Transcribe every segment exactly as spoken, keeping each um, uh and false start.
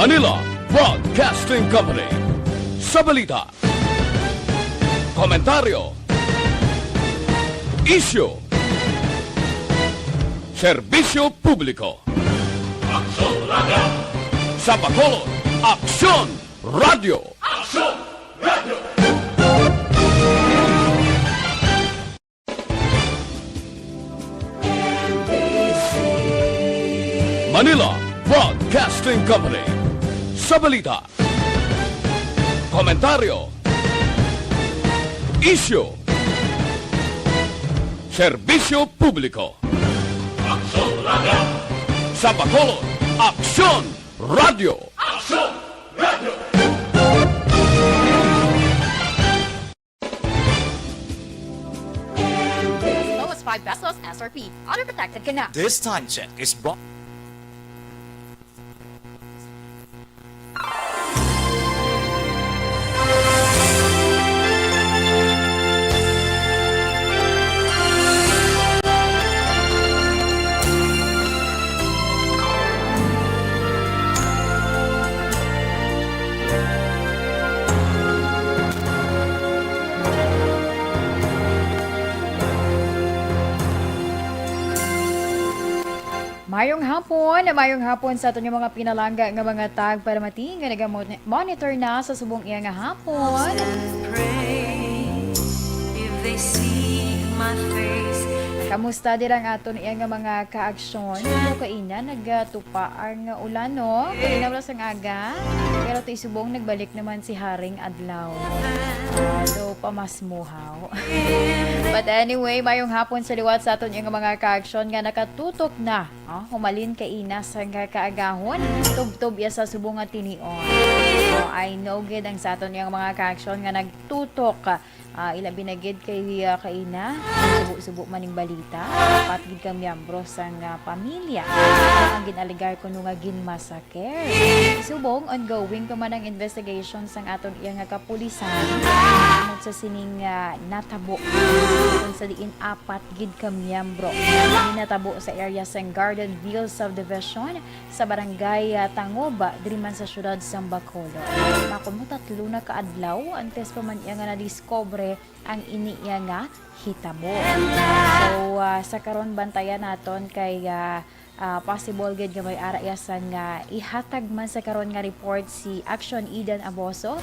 Manila Broadcasting Company. Sa balita, komentaryo, isyu, serbisyo publiko. Aksyon Radio. Sa Bacolod, Aksyon Radio. Aksyon Radio. Manila Broadcasting Company. Sa balita, komentaryo, isyu, serbisyo publiko. Aksyon Radio. Sa Bacolod, Aksyon Radio. Aksyon Radio. As low as five pesos S R P. Other protected ka na. This time check is brought Mayong hapon, mayong hapon sa aton nga mga pinalangga nga mga tagpalamati nga nagamonitor na sa subong iya nga hapon. Pray if they see my face. Kamusta dira ang aton iya nga mga kaaksyon? Pero kaina nagatupa ang ulan, no? Kaina wala sang aga, pero ti subong nagbalik naman si Haring Adlaw. Although pamasmuhaw. But anyway, mayong hapon sa liwat sa aton iya nga mga kaaksyon nga nakatutok na. Oh, humalin kaina sang kaagahon, tubtob iya sa subong nga tinion. Oh, I know gid ang sa aton yang mga kaaksyon nga nagtutok, ah, ilabi na gid kay, ah, kaina, subo-subo man ning balita, apat gid ka miyembro sang, ah, pamilya ang gin-alegar kuno nga ginmasaker. Subong, ongoing pa man ang investigation sang aton iya nga kapulisan tungod sa sining, ah, natabo, kung sa diin apat gid ka miyembro. Ini natabo sa area sang Garden View Subdivision sa barangay, ah, Tangob, diri man sa siyudad sang Bacolod. Makuno tatlo na ka adlaw antes pa man iya nga nadiskubre ang ini iya nga hitabo. So, ah, sa karon bantayan naton kay, ah, ah, possible gid nga may ara iya sang, ah, ihatag man sa karon nga report si Action Eden Aboso.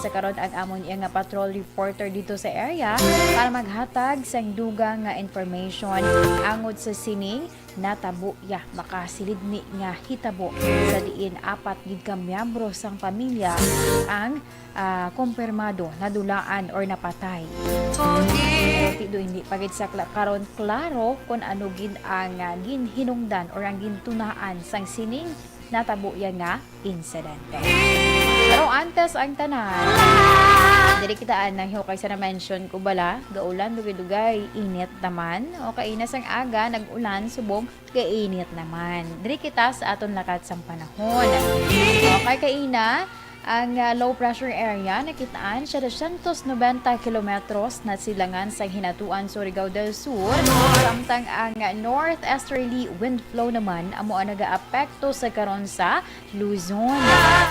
Sa karon ang amon iya nga patrol reporter dito sa area para maghatag sang dugang nga information angod sa sining natabo iya makasilid ni nga hitabo sa diin apat gid ka miyembro sang pamilya ang, ah, kumpirmado nadulaan or napatay. Pero ti do hindi pa gid sa kla-, karon klaro kung ano gid ang, ah, ginhinungdan or ang gintunaan sang sining natabo iya nga insidente. Pero antes ang tanan, diri kita anang hiyo kay sa na-mention ko bala, gaulan dugay-dugay, init naman. O kaina sang aga, nag-ulan, subong, kainit naman. Diri kita sa aton lakat sang panahon. Okay, kaina, ang, ah, low pressure area nakitaan siya dosyentos nobenta kilometros na silangan sa hinatuan Surigao del Sur, samtang ang northeasterly wind flow naman amo ang nagaapekto sa karon sa Luzon.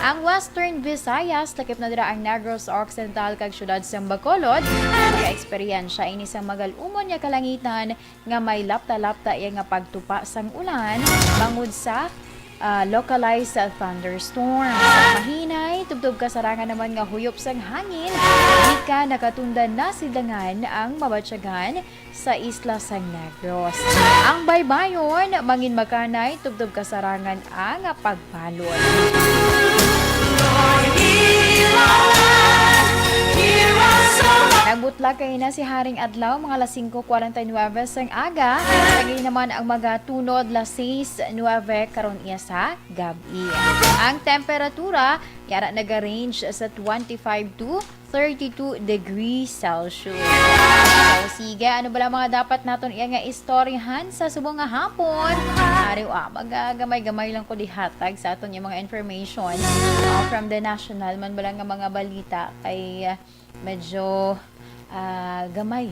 Ang Western Visayas, lakip na dira ang Negros Occidental kag siyudad sang Bacolod, nagaeksperyensya ini sang magal-umon nga kalangitan nga may lapta-lapta iya nga pagtupa sang ulan bangod sa, ah, localized thunderstorms. Mahinay, tubtob kasarangan naman nga huyop sang hangin, gikan nakatundan na silangan ang mabatyagan sa isla sang Negros. Ang baybayon, mangin makanay, tubtob kasarangan ang pagbalod. Nagbutlag kaina si Haring Adlaw, mga alas singko kwarenta y nuebe sang aga. Lagi naman ang mga tunod, las seis nuebe karon iya sa gab-i. Ang temperatura, yara naga-range sa twenty-five to thirty-two degrees Celsius. So, sige, ano bala mga dapat naton iya nga istoryahan sa subong nga hapon? Ari, ah, magagamay-gamay lang ko dihatag sa aton nga mga information, ah, from the national man bala nga mga balita kay, ah, medyo, ah, gamay.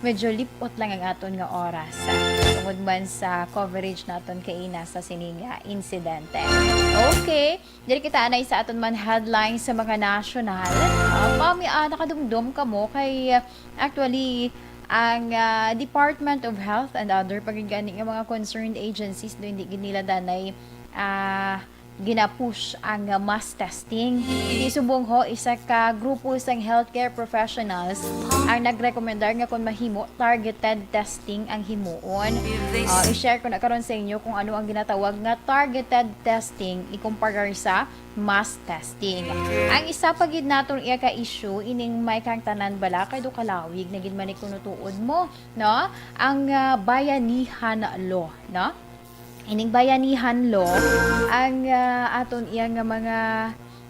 Medyo lip-ot lang ang aton nga oras. So, tungod man sa coverage naton kaina sa sini nga insidente. Okay, diri kita anay sa aton man headline sa mga nasyonal. Ah, pami, ah, nakadumdom kamo kay, ah, actually, ang, ah, Department of Health and other pa gid gani nga mga concerned agencies do hindi gid nila danay, ah, ginapush ang, ah, mass testing. Di subong ho, isa ka grupo sang healthcare professionals ang nagrekomendar nga kung mahimo, targeted testing ang himuon. Ah, i-share ko na karon sa inyo kung ano ang ginatawag nga targeted testing ikumparar sa mass testing. Ang isa pa gid naton iya ka issue ining may kang tanan bala kay do kalawig na gid man ni kuno tuod mo, no? Ang, ah, bayanihan law, no? Ining bayanihan law, ang, ah, aton iya nga mga,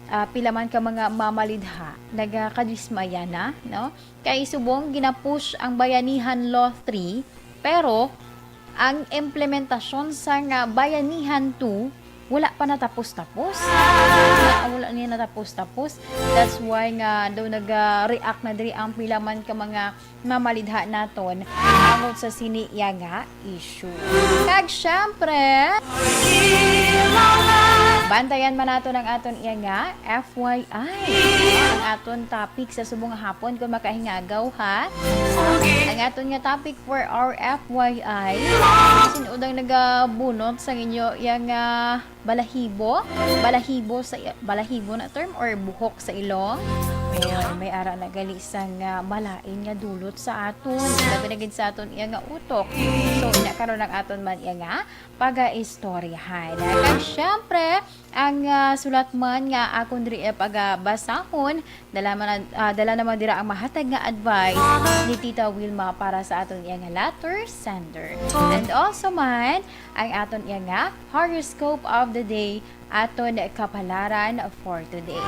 ah, pila man ka mga mamalidha, nagakadismaya na, no? Kay subong ginapush ang bayanihan law three, pero ang implementasyon sa nga bayanihan two, wala pa natapos-tapos. Wala, wala niya natapos-tapos. That's why nga daw nag-react na diri ang pila man ka mga mamalidha naton tungod sa sini iya nga issue. Kag syempre, bantayan man naton ang aton iya nga F Y I. Ang aton topic sa subong nga hapon kung makahingagaw, ha. Ang aton nga topic for our F Y I. Sin-o daw nagabunot sa inyo iya nga balahibo? Balahibo sa i-, balahibo na term or buhok sa ilong? Ayan, may ara na gali sang, ah, malain nga dulot sa aton. Labi na gid sa aton iya nga utok. So, ina karon ang aton man iya nga pagaistoryahan. Kag syempre, ang, ah, sulat man nga akon diri, eh, pagabasahon, dala man, ah, dala naman dira ang mahatag nga advice ni Tita Wilma para sa aton iya nga letter sender. And also man, ang aton iya nga horoscope of the day, aton kapalaran for today.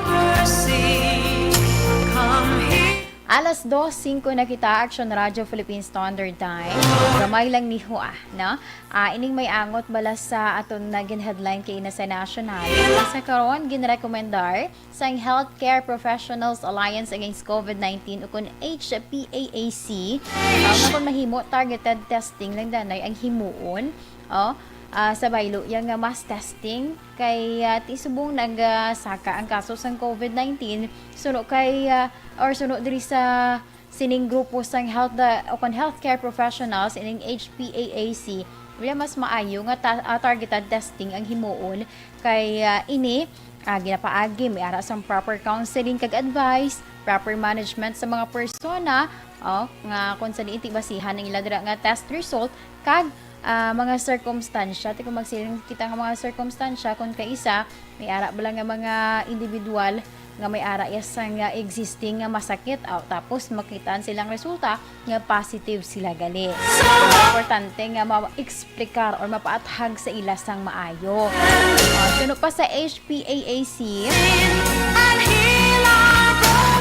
Alas dos singko na kita, Action Radio Philippine Standard Time. Gamay lang ni Hua, no? Ah, ining may angot bala sa aton naging headline kay ina sa national. Sa karon, ginrekomendar sang Healthcare Professionals Alliance Against COVID nineteen, o kun H P A A C, ah, nga kung mahimo, targeted testing lang danay ang himuon, oh, ah, sa baylo iya nga mass testing kay, ah, ti subong nagsaka ang kaso sang COVID nineteen suno kay, ah, or suno diri sa sining grupo sang health, ah, o kon healthcare professionals ining H P A A C. Wala, mas maayo nga ta-, ah, targeted testing ang himuon kay, ah, ini, ah, ginapaagi may ara sang proper counseling kag advice, proper management sa mga persona, oh, nga kung sa diin ti basihan ang ila dira nga test result, kag, ah, mga sirkumstansya. Ti kung magsiling kita nga mga sirkumstansya, kung kaisa, may ara bala nga mga individual nga may ara iya sang, ah, existing nga masakit, aw, tapos makitaan silang resulta nga positive sila gali. So, importante nga ma-explicar or mapaathag sa ila sang maayo. Ah, suno pa sa H P A A C,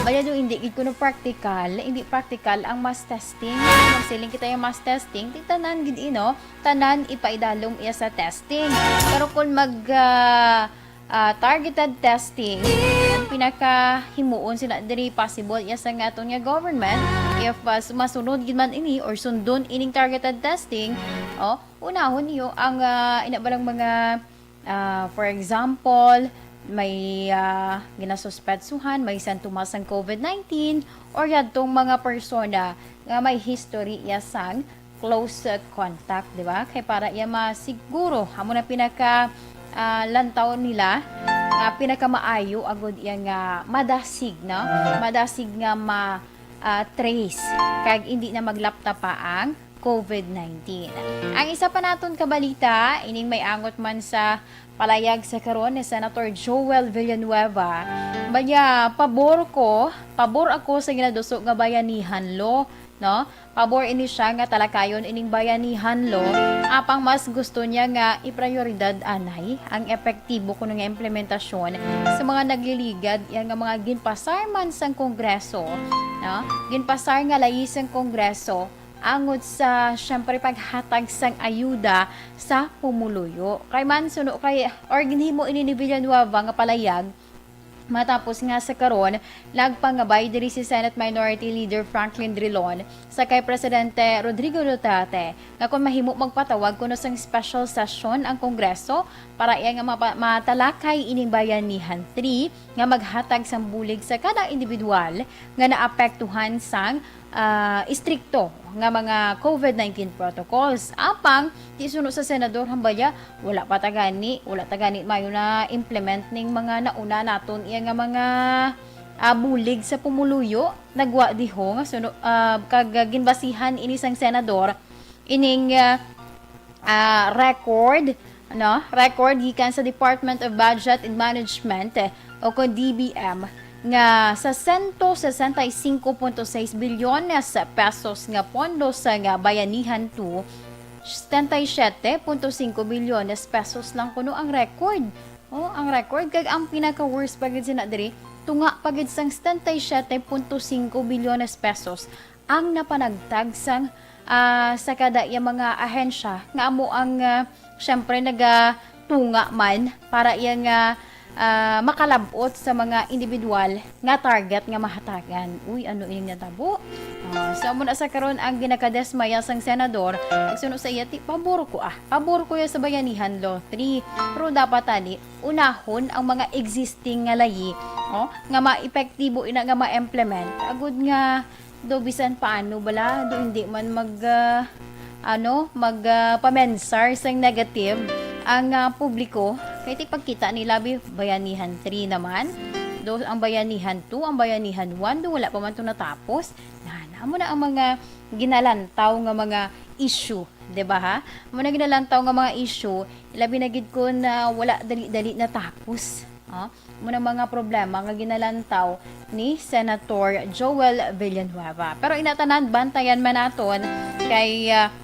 baya do hindi gid kuno practical, hindi practical ang mass testing. Magsiling kita yung mass testing, ti tanan gid ino, tanan ipaidalom iya sa testing. Pero kung mag, ah, ah, targeted testing, ang pinakahimuon sila diri possible iya sa nga aton nga government, if, ah, masunod gid man ini or sundon ining targeted testing, oh, unahon niyo ang, ah, ina ba lang mga, ah, for example, may, ah, ginasuspetsuhan, may sintomas sang COVID nineteen, or yadtong mga persona nga may history iya sang close, uh, contact, di ba? Kay para iya masiguro, amo na pinaka, ah, lantaw nila nga pinakamaayo agud iya nga madasig, no? Madasig nga ma, ah, trace kag hindi na maglapta pa ang COVID nineteen. Ang isa pa naton ka balita, ining may angot man sa palayag sa karon ni Senator Joel Villanueva. Banya, pabor ko, pabor ako sa ginaduso nga bayanihan law, no? Pabor ini siya nga talakayon ining bayanihan law, apang mas gusto niya nga iprioridad anay ang epektibo kuno nga implementasyon sa mga nagliligad iya nga mga ginpasar man sang Kongreso, no? Ginpasar nga layi sang Kongreso angod sa, siyempre, paghatag sang ayuda sa pumuluyo. Kay man suno kay, or ginhimo ini ni Villanueva nga palayag, Matapos nga sa karon, nagpangabay diri si Senate Minority Leader Franklin Drilon sa kay Presidente Rodrigo Duterte nga kon mahimo magpatawag kuno sang special session ang Kongreso para iya nga mapa-, matalakay ining Bayanihan three nga maghatag sang bulig sa kada individual nga naapektuhan sang, ah, istrikto nga mga covid nineteen protocols. Apang, di suno sa senador, hambaya, wala pa ta gani, wala ta gani mayo na implement ning mga nauna naton iya nga mga, ah, bulig sa pumuluyo. Nagwa diho nga suno, ah, kag, ah, ginbasihan ini sang senador ining, ah, ah, record, no? Record gikan sa Department of Budget and Management, eh, o kon D B M, nga sa sento sesenta y cinco punto seis bilyones pesos nga pondo sa nga Bayanihan two, setenta y siete punto cinco bilyones pesos lang kuno ang record. Oh, ang record kag ang pinaka-worst pa gid sina diri, tunga pa gid sang setenta y siete punto cinco bilyones pesos ang napanagtag sang, ah, sa kada iya mga ahensya nga amo ang, ah, syempre nagatunga man para iya nga, ah, makalab-ot sa mga individual nga target nga mahatagan. Uy, ano ini natabo? Ah, so, amo na sa karon ang ginakadesmaya sang senador, nagsuno sa iya, ti, pabor ko, ah. Pabor ko ya sa Bayanihan Law three. Pero dapat tani, unahon ang mga existing nga layi, oh, nga maepektibo ina nga ma-implement. Agud nga do bisan paano bala, do hindi man mag, ah, ano, mag, ah, pamensar sang negative ang, ah, publiko. Kay ti pagkita nila, bi, Bayanihan three naman, do ang Bayanihan two, ang Bayanihan one, do wala pa man to natapos. Na, amo na ang mga ginalantaw nga mga issue, di ba, ha? Amo na ginalantaw nga mga issue, labi na gid kon wala dali-dali natapos. Oh, amo na mga problema nga ginalantaw ni Senator Joel Villanueva. Pero ina tanan, bantayan man naton kay, ah,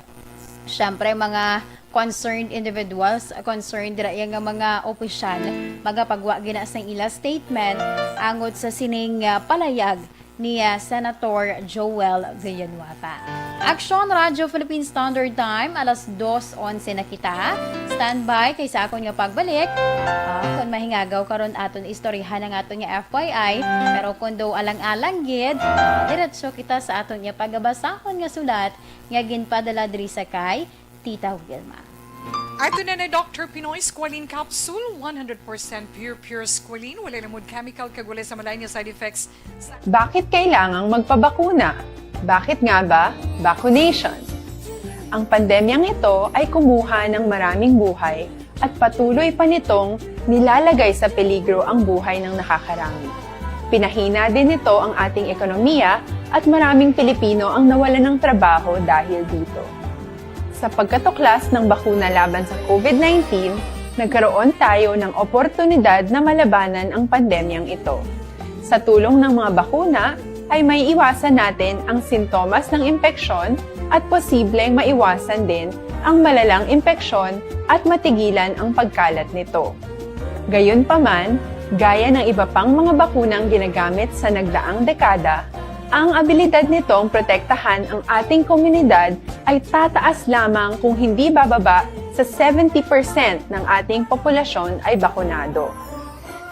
syempre, mga concerned individuals, concerned dira iya nga mga opisyal, magapagwa gina sang ila statement angot sa sining, ah, palayag ni, ah, Senator Joel Villanueva. Aksyon, Radyo Philippine Standard Time, alas dos onse na kita. Standby kay sa akon nga pagbalik. Ah, kung mahingagaw karon aton istoryahan ang aton nga F Y I, pero kung do alang-alang gid, diretso kita sa aton nga pagabasahon nga sulat nga ginpadala diri sa kay Tita Wilma. Ato na ni Doctor Pinoy Squalene Capsule, one hundred percent pure, pure squalene, walay lamud chemical kag walay sa malain nga side effects. Bakit kailangang magpabakuna? Bakit nga ba vaccination? Ang pandemyang ito ay kumuha ng maraming buhay at patuloy pa nitong nilalagay sa peligro ang buhay ng nakakarami. Pinahina din nito ang ating ekonomiya at maraming Pilipino ang nawalan ng trabaho dahil dito. Sa pagkatuklas ng bakuna laban sa covid nineteen, nagkaroon tayo ng oportunidad na malabanan ang pandemyang ito. Sa tulong ng mga bakuna, ay maiiwasan natin ang sintomas ng impeksyon at posibleng maiwasan din ang malalang impeksyon at matigilan ang pagkalat nito. Gayunpaman, gaya ng iba pang mga bakunang ginagamit sa nagdaang dekada, ang abilidad nitong protektahan ang ating komunidad ay tataas lamang kung hindi bababa sa seventy percent ng ating populasyon ay bakunado.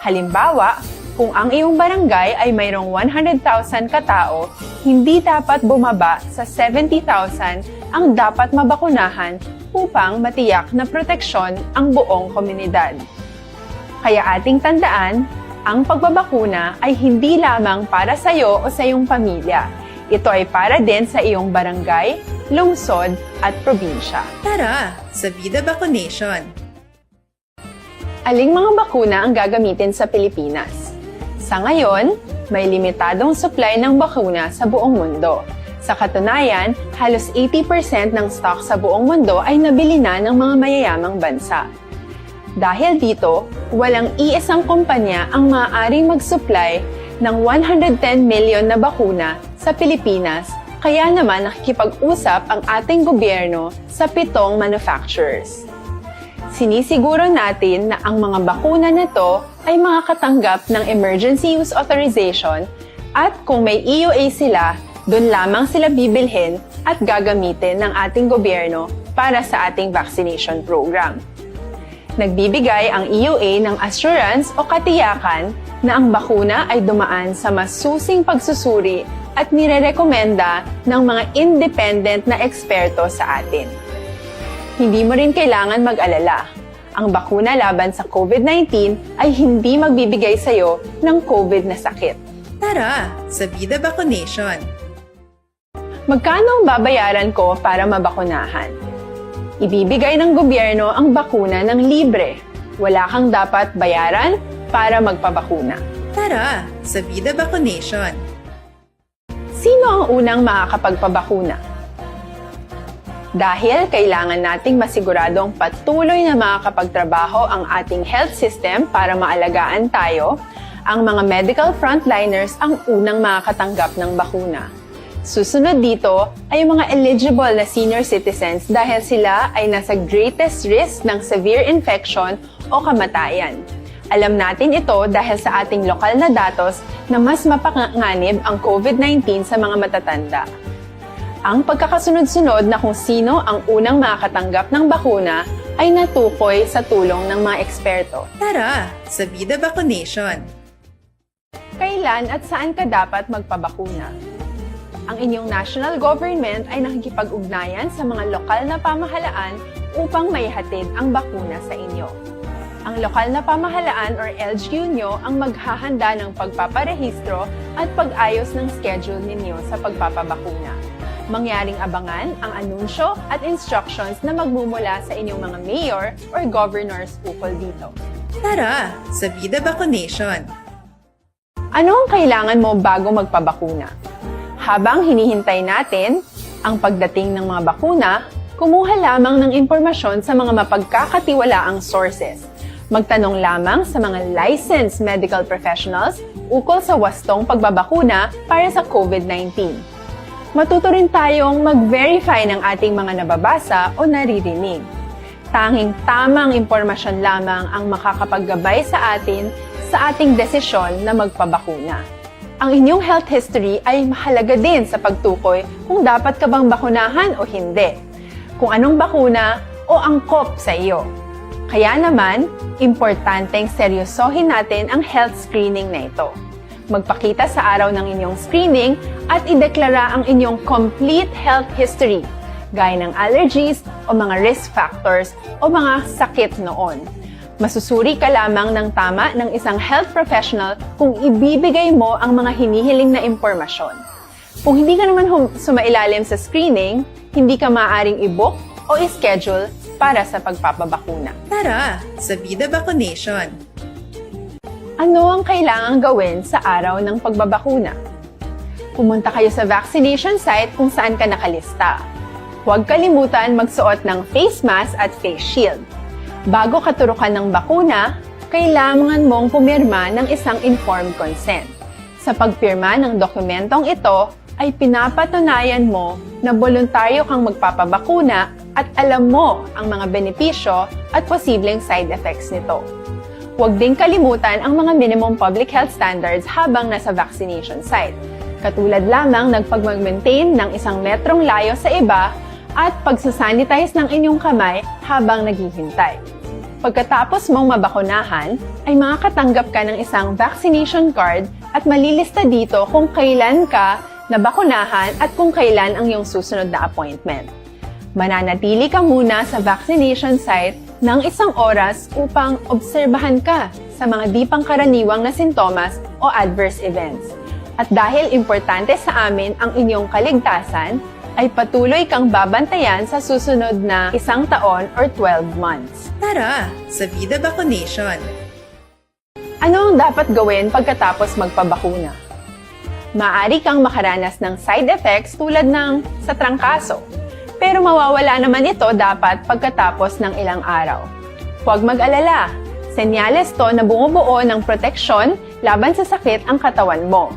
Halimbawa, kung ang iyong barangay ay mayroong one hundred thousand katao, hindi dapat bumaba sa seventy thousand ang dapat mabakunahan upang matiyak na proteksyon ang buong komunidad. Kaya ating tandaan, ang pagbabakuna ay hindi lamang para sa iyo o sa iyong pamilya. Ito ay para din sa iyong barangay, lungsod, at probinsya. Tara, sa Vida Vaccination! Aling mga bakuna ang gagamitin sa Pilipinas? Sa ngayon, may limitadong supply ng bakuna sa buong mundo. Sa katunayan, halos eighty percent ng stock sa buong mundo ay nabili na ng mga mayayamang bansa. Dahil dito, walang iisang kumpanya ang maaaring mag-supply ng one hundred ten million na bakuna sa Pilipinas, kaya naman nakikipag-usap ang ating gobyerno sa pitong manufacturers. Sinisiguro natin na ang mga bakuna na to ay makakatanggap ng Emergency Use Authorization at kung may E U A sila, doon lamang sila bibilhin at gagamitin ng ating gobyerno para sa ating vaccination program. Nagbibigay ang E U A ng assurance o katiyakan na ang bakuna ay dumaan sa masusing pagsusuri at nirerekomenda ng mga independent na eksperto sa atin. Hindi mo rin kailangan mag-alala. Ang bakuna laban sa COVID nineteen ay hindi magbibigay sa iyo ng COVID na sakit. Tara sa Vida Vaccination! Magkano ang babayaran ko para mabakunahan? Ibibigay ng gobyerno ang bakuna ng libre. Wala kang dapat bayaran para magpabakuna. Tara sa Vida Vaccination! Sino ang unang makakapagpabakuna? Dahil kailangan nating masiguradong patuloy na makakapagtrabaho ang ating health system para maalagaan tayo, ang mga medical frontliners ang unang makakatanggap ng bakuna. Susunod dito ay ang mga eligible na senior citizens dahil sila ay nasa greatest risk ng severe infection o kamatayan. Alam natin ito dahil sa ating lokal na datos na mas mapanganib ang COVID nineteen sa mga matatanda. Ang pagkakasunod-sunod na kung sino ang unang makakatanggap ng bakuna ay natukoy sa tulong ng mga eksperto. Tara sa Vida Vaccination! Kailan at saan ka dapat magpabakuna? Ang inyong national government ay nakikipag-ugnayan sa mga lokal na pamahalaan upang maihatid ang bakuna sa inyo. Ang lokal na pamahalaan or L G U nyo ang maghahanda ng pagpaparehistro at pag-ayos ng schedule ninyo sa pagpapabakuna. Mangyaring abangan ang anunsyo at instructions na magmumula sa inyong mga mayor or governors ukol dito. Tara sa Vida Vaccination! Ano ang kailangan mo bago magpabakuna? Habang hinihintay natin ang pagdating ng mga bakuna, kumuha lamang ng impormasyon sa mga mapagkakatiwalaang sources. Magtanong lamang sa mga licensed medical professionals ukol sa wastong pagbabakuna para sa COVID nineteen. Matuto rin tayong mag-verify ng ating mga nababasa o naririnig. Tanging tamang impormasyon lamang ang makakapaggabay sa atin sa ating desisyon na magpabakuna. Ang inyong health history ay mahalaga din sa pagtukoy kung dapat ka bang bakunahan o hindi, kung anong bakuna o angkop sa iyo. Kaya naman, importanteng seryosohin natin ang health screening na ito. Magpakita sa araw ng inyong screening at ideklara ang inyong complete health history, gaya ng allergies o mga risk factors o mga sakit noon. Masusuri ka lamang ng tama ng isang health professional kung ibibigay mo ang mga hinihiling na impormasyon. Kung hindi ka naman hum- sumailalim sa screening, hindi ka maaaring i-book o i-schedule para sa pagpapabakuna. Tara sa Vida Vaccination! Ano ang kailangang gawin sa araw ng pagbabakuna? Pumunta kayo sa vaccination site kung saan ka nakalista. Huwag kalimutan magsuot ng face mask at face shield. Bago katurukan ng bakuna, kailangan mong pumirma ng isang informed consent. Sa pagpirma ng dokumentong ito, ay pinapatunayan mo na boluntaryo kang magpapabakuna at alam mo ang mga benepisyo at posibleng side effects nito. Huwag ding kalimutan ang mga minimum public health standards habang nasa vaccination site, katulad lamang ng pagmag-maintain ng isang metrong layo sa iba at pagsasanitize ng inyong kamay habang naghihintay. Pagkatapos mong mabakunahan, ay makakatanggap ka ng isang vaccination card at malilista dito kung kailan ka nabakunahan at kung kailan ang iyong susunod na appointment. Mananatili ka muna sa vaccination site ng isang oras upang obserbahan ka sa mga di pangkaraniwang na sintomas o adverse events. At dahil importante sa amin ang inyong kaligtasan, ay patuloy kang babantayan sa susunod na isang taon or twelve months. Tara sa Vida Vaccination! Ano ang dapat gawin pagkatapos magpabakuna? Maaari kang makaranas ng side effects tulad ng sa trangkaso, pero mawawala naman ito dapat pagkatapos ng ilang araw. Huwag mag-alala, senyales to na bumubuo ng proteksyon laban sa sakit ang katawan mo.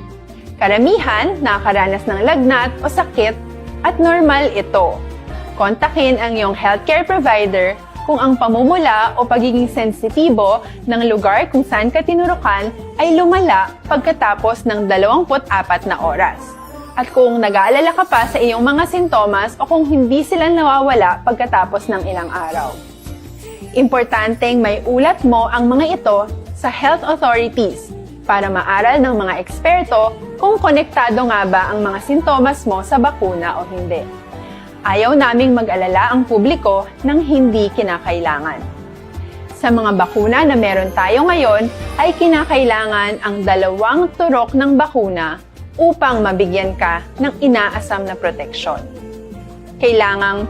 Karamihan nakakaranas ng lagnat o sakit at normal ito. Kontakin ang iyong healthcare provider kung ang pamumula o pagiging sensitibo ng lugar kung saan ka tinurukan ay lumala pagkatapos ng dalawampu't apat na oras. At kung nag-aalala ka pa sa iyong mga sintomas o kung hindi sila nawawala pagkatapos ng ilang araw. Importanteng maiulat mo ang mga ito sa health authorities para maaral ng mga eksperto kung konektado nga ba ang mga sintomas mo sa bakuna o hindi. Ayaw naming mag-alala ang publiko ng hindi kinakailangan. Sa mga bakuna na meron tayo ngayon, ay kinakailangan ang dalawang turok ng bakuna upang mabigyan ka ng inaasam na proteksyon. Kailangang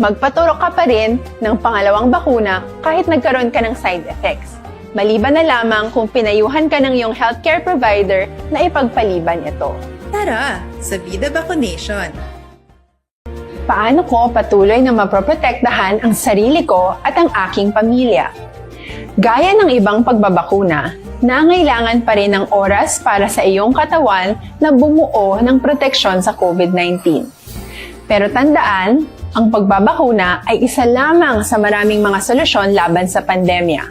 magpaturok ka pa rin ng pangalawang bakuna kahit nagkaroon ka ng side effects, maliban na lamang kung pinayuhan ka ng iyong healthcare provider na ipagpaliban ito. Tara sa Vida Vaccination! Paano ko patuloy na mapoprotektahan ang sarili ko at ang aking pamilya? Gaya ng ibang pagbabakuna, nangailangan pa rin ng oras para sa iyong katawan na bumuo ng proteksyon sa COVID nineteen. Pero tandaan, ang pagbabakuna ay isa lamang sa maraming mga solusyon laban sa pandemya.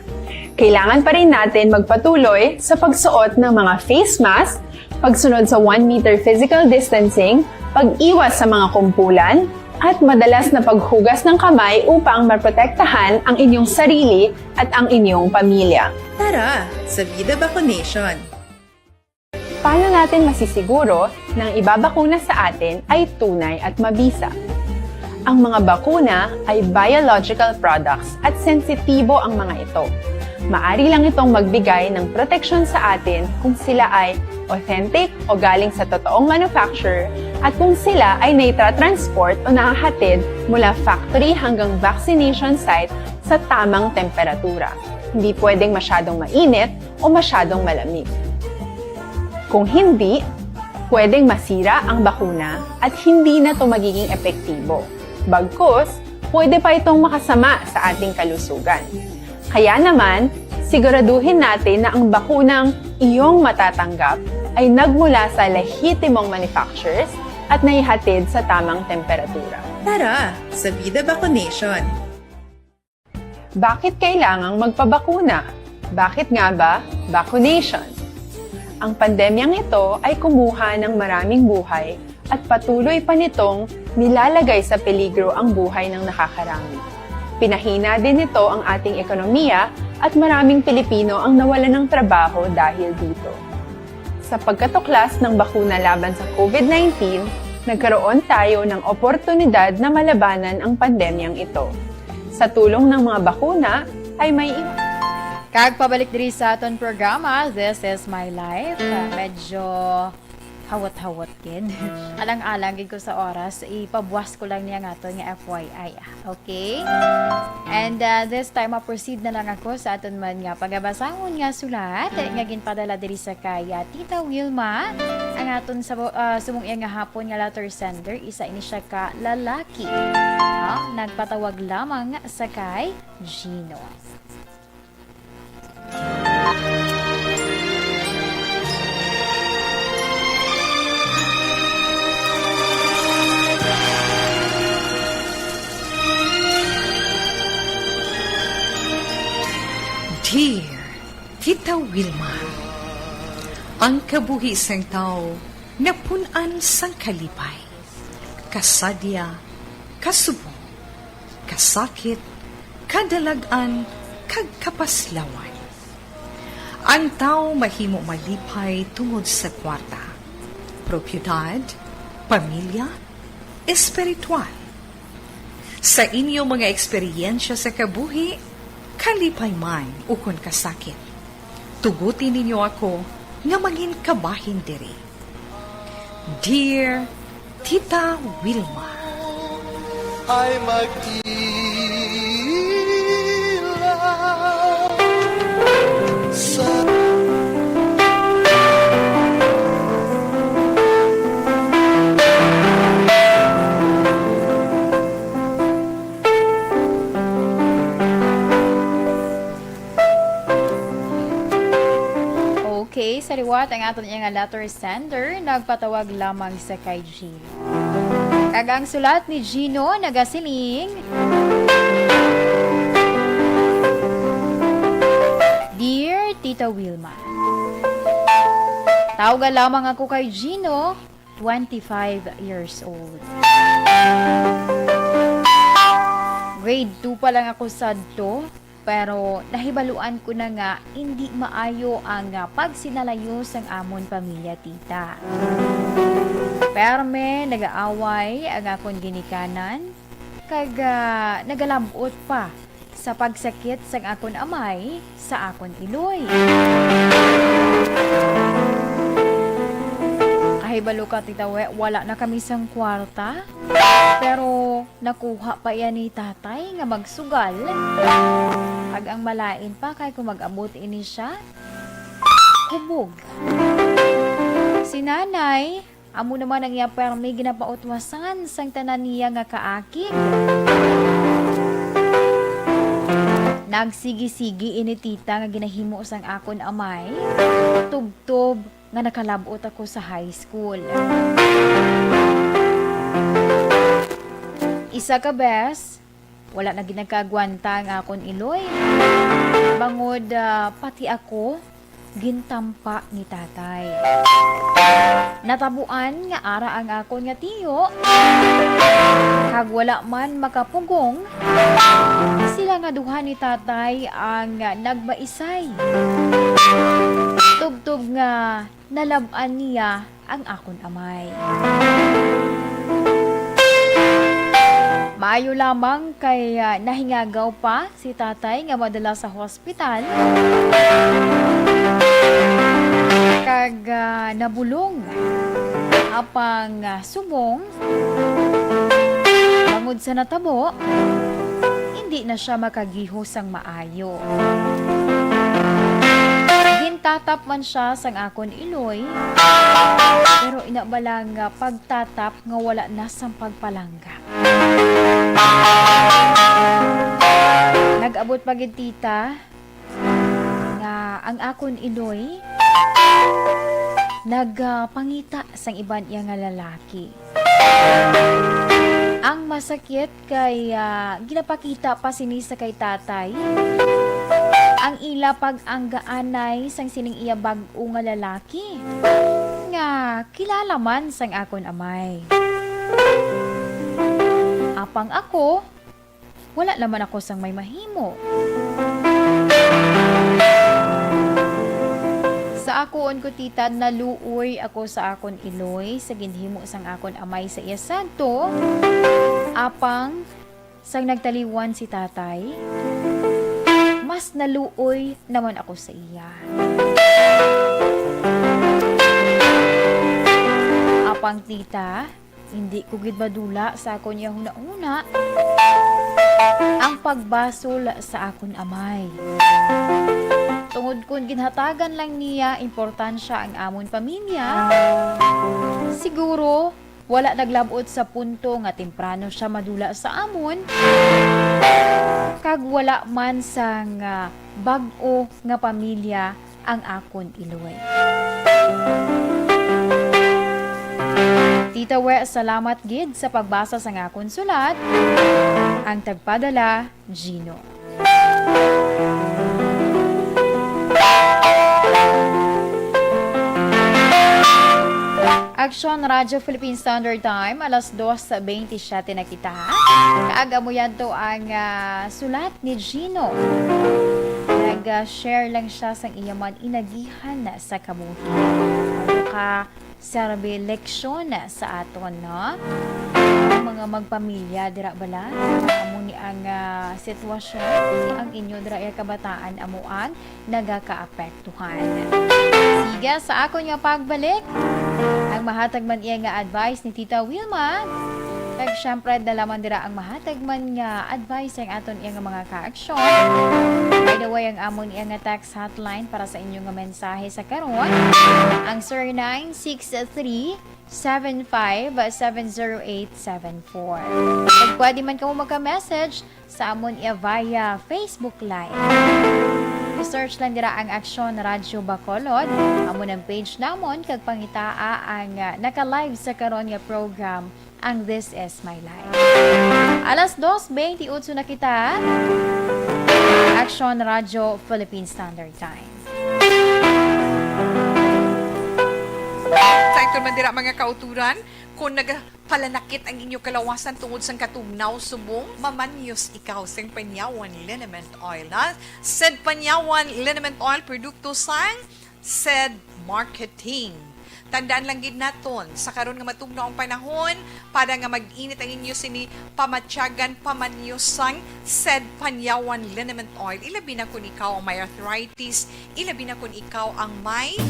Kailangan pa rin natin magpatuloy sa pagsuot ng mga face mask, pagsunod sa one meter physical distancing, pag-iwas sa mga kumpulan, at madalas na paghugas ng kamay upang maprotektahan ang inyong sarili at ang inyong pamilya. Tara sa Vida Vaccination! Paano natin masisiguro na ang ibabakuna sa atin ay tunay at mabisa? Ang mga bakuna ay biological products at sensitibo ang mga ito. Maari lang itong magbigay ng proteksyon sa atin kung sila ay authentic o galing sa totoong manufacturer at kung sila ay naitra-transport o nahahatid mula factory hanggang vaccination site sa tamang temperatura. Hindi pwedeng masyadong mainit o masyadong malamig. Kung hindi, pwedeng masira ang bakuna at hindi na ito magiging epektibo. Bagkus, pwede pa itong makasama sa ating kalusugan. Kaya naman, siguraduhin natin na ang bakunang iyong matatanggap ay nagmula sa lehitimong manufacturers at naihatid sa tamang temperatura. Tara sa Vida Vaccination! Bakit kailangang magpabakuna? Bakit nga ba vaccination? Ang pandemyang ito ay kumuha ng maraming buhay at patuloy pa nitong nilalagay sa peligro ang buhay ng nakakarami. Pinahina din nito ang ating ekonomiya at maraming Pilipino ang nawalan ng trabaho dahil dito. Sa pagkatuklas ng bakuna laban sa COVID nineteen, nagkaroon tayo ng oportunidad na malabanan ang pandemyang ito. Sa tulong ng mga bakuna, ay may iwas. Kag pabalik diri sa aton programa, This Is My Life. Ah, medyo hawot-hawot gid. Alang-alang gid ko sa oras, ipabuwas ko lang niya nga aton nga F Y I, ah. Okay? And, ah, this time, ma-proceed na lang ako sa aton man nga pagabasahon nga sulat nga ginpadala diri sa kay, ah, Tita Wilma. Ang aton sa, ah, subong iya nga hapon nga letter sender, isa ini siya ka lalaki. Ah, nagpatawag lamang sa kay Gino. Dear Tita Wilma, ang kabuhi sang tawo napun-an sang kalipay, kasadya, kasubong, kasakit, kadalag-an, kag kapaslawan. Ang tawo mahimo malipay tungod sa kwarta, propiedad, pamilya, espiritual. Sa inyo mga eksperyensya sa kabuhi, kalipay man ukon kasakit, tuguti ninyo ako nga mangin kabahin diri. Dear Tita Wilma. Ay magtilaw sa Okay, sa liwat ang aton iya nga letter sender, nagpatawag lamang sa kay Gino. Kag ang sulat ni Gino nagasiling, Dear Tita Wilma, tawga lamang ako kay Gino, twenty-five years old. Grade two pa lang ako sadto, Pero nahibaluan ko na nga indi maayo ang, ah, pagsinalayo sang amon pamilya, tita. Perme nagaaway ang akon ginikanan, kag, ah, nagalab-ot pa sa pagsakit sang akon amay sa akon iloy. Kahibalo ka, Tita We, wala na kami sang kwarta, pero nakuha pa iya ni tatay nga magsugal. Kag ang malain pa kay kung mag-abot ini siya, hubog. Si nanay, amo naman ang iya permi ginapautwasan sang tanan niya nga kaakig. Nagsigi-sigi ini, tita, nga ginahimo sang akon amay, tubtob nga nakalab-ot ako sa high school. Isa ka bes, wala na gid nagkaagwanta ang akon iloy. Bangod, ah, pati ako gintampa ni tatay. Natabuan nga ara ang akon nga tiyo, kag wala man makapugong, sila nga duha ni tatay ang nagbaisay. Tubtob nga nalab-an niya ang akon amay. Maayo lamang kay, ah, nahingagaw pa si tatay nga madala sa hospital, kag, ah, nabulong. Apang, ah, subong, bangod sa natabo, hindi na siya makagiho sang maayo. Gintatap man siya sang akon iloy, pero ina bala nga pagtatap nga wala na sang pagpalangga. Nag-abot pa gid, tita, nga ang akon iloy nagapangita sang iban iya nga lalaki. Ang masakit kay, ah, ginapakita pa sini sa kay tatay ang ila pag-anggaanay sang sining iya bag-o nga lalaki nga kilala man sang akon amay. Apang ako, wala naman ako sang may mahimo. Sa akoon ko, tita, naluoy ako sa akon iloy sa ginhimo sang akon amay sa iya sadto, apang sang nagtaliwan si tatay, mas naluoy naman ako sa iya. Apang, tita, hindi ko gid madula sa akon iya hunahuna ang pagbasol sa akon amay. Tungod kon ginhatagan lang niya importansya ang amon pamilya, siguro wala naglab-ot sa punto nga temprano siya madula sa amon, kag wala man sang, ah, bag-o nga pamilya ang akon iloy. Tita We, salamat gid sa pagbasa sang akon sulat. Ang tagpadala, Gino. Aksyon Radyo Philippine Standard Time, alas dos bentisiete na kita. Kaag amo yadto ang, ah, sulat ni Gino. Nag-share lang siya sang iya man inagihan sa kabuhi. Ano ka serbi leksyon sa aton, no? Ang mga magpamilya dira bala, amo ni ang, ah, sitwasyon, ang inyo dira iya kabataan amo ang nagakaapektuhan. Sige, sa akon nga pagbalik, ang mahatag man iya nga advice ni Tita Wilma, kag syempre, dala man dira ang mahatag man nga advice ang aton iya nga mga kaaksyon. By the way, ang amon iya nga text hotline para sa inyo nga mensahe sa karon, ang zero nine six three, seven five seven zero eight seven four. Kag pwede man kamo magka-message sa amon iya via Facebook Live. I-search lang dira ang Aksyon Radyo Bacolod, amo nang page namon, kag pangitaa ang, ah, naka-live sa karon nga program, ang This Is My Life. Alas dos bentiocho na kita. Aksyon Radyo Philippine Standard Time. Sa ito man dira, mga kauturan, kung naga-, Palanakit ang inyo kalawasan tungod sang katugnaw subong mamanyos ikaw sang Panyawan Liniment Oil, ha? Said Panyawan Liniment Oil, produkto sang Said Marketing. Tandaan lang gid naton, sa karon nga matugnaw ang panahon, para nga mag-init ang inyo sini pamatyagan, pamanyos sang Said Panyawan Liniment Oil. Ilabi na kung ikaw ang may arthritis, ilabi na kung ikaw ang may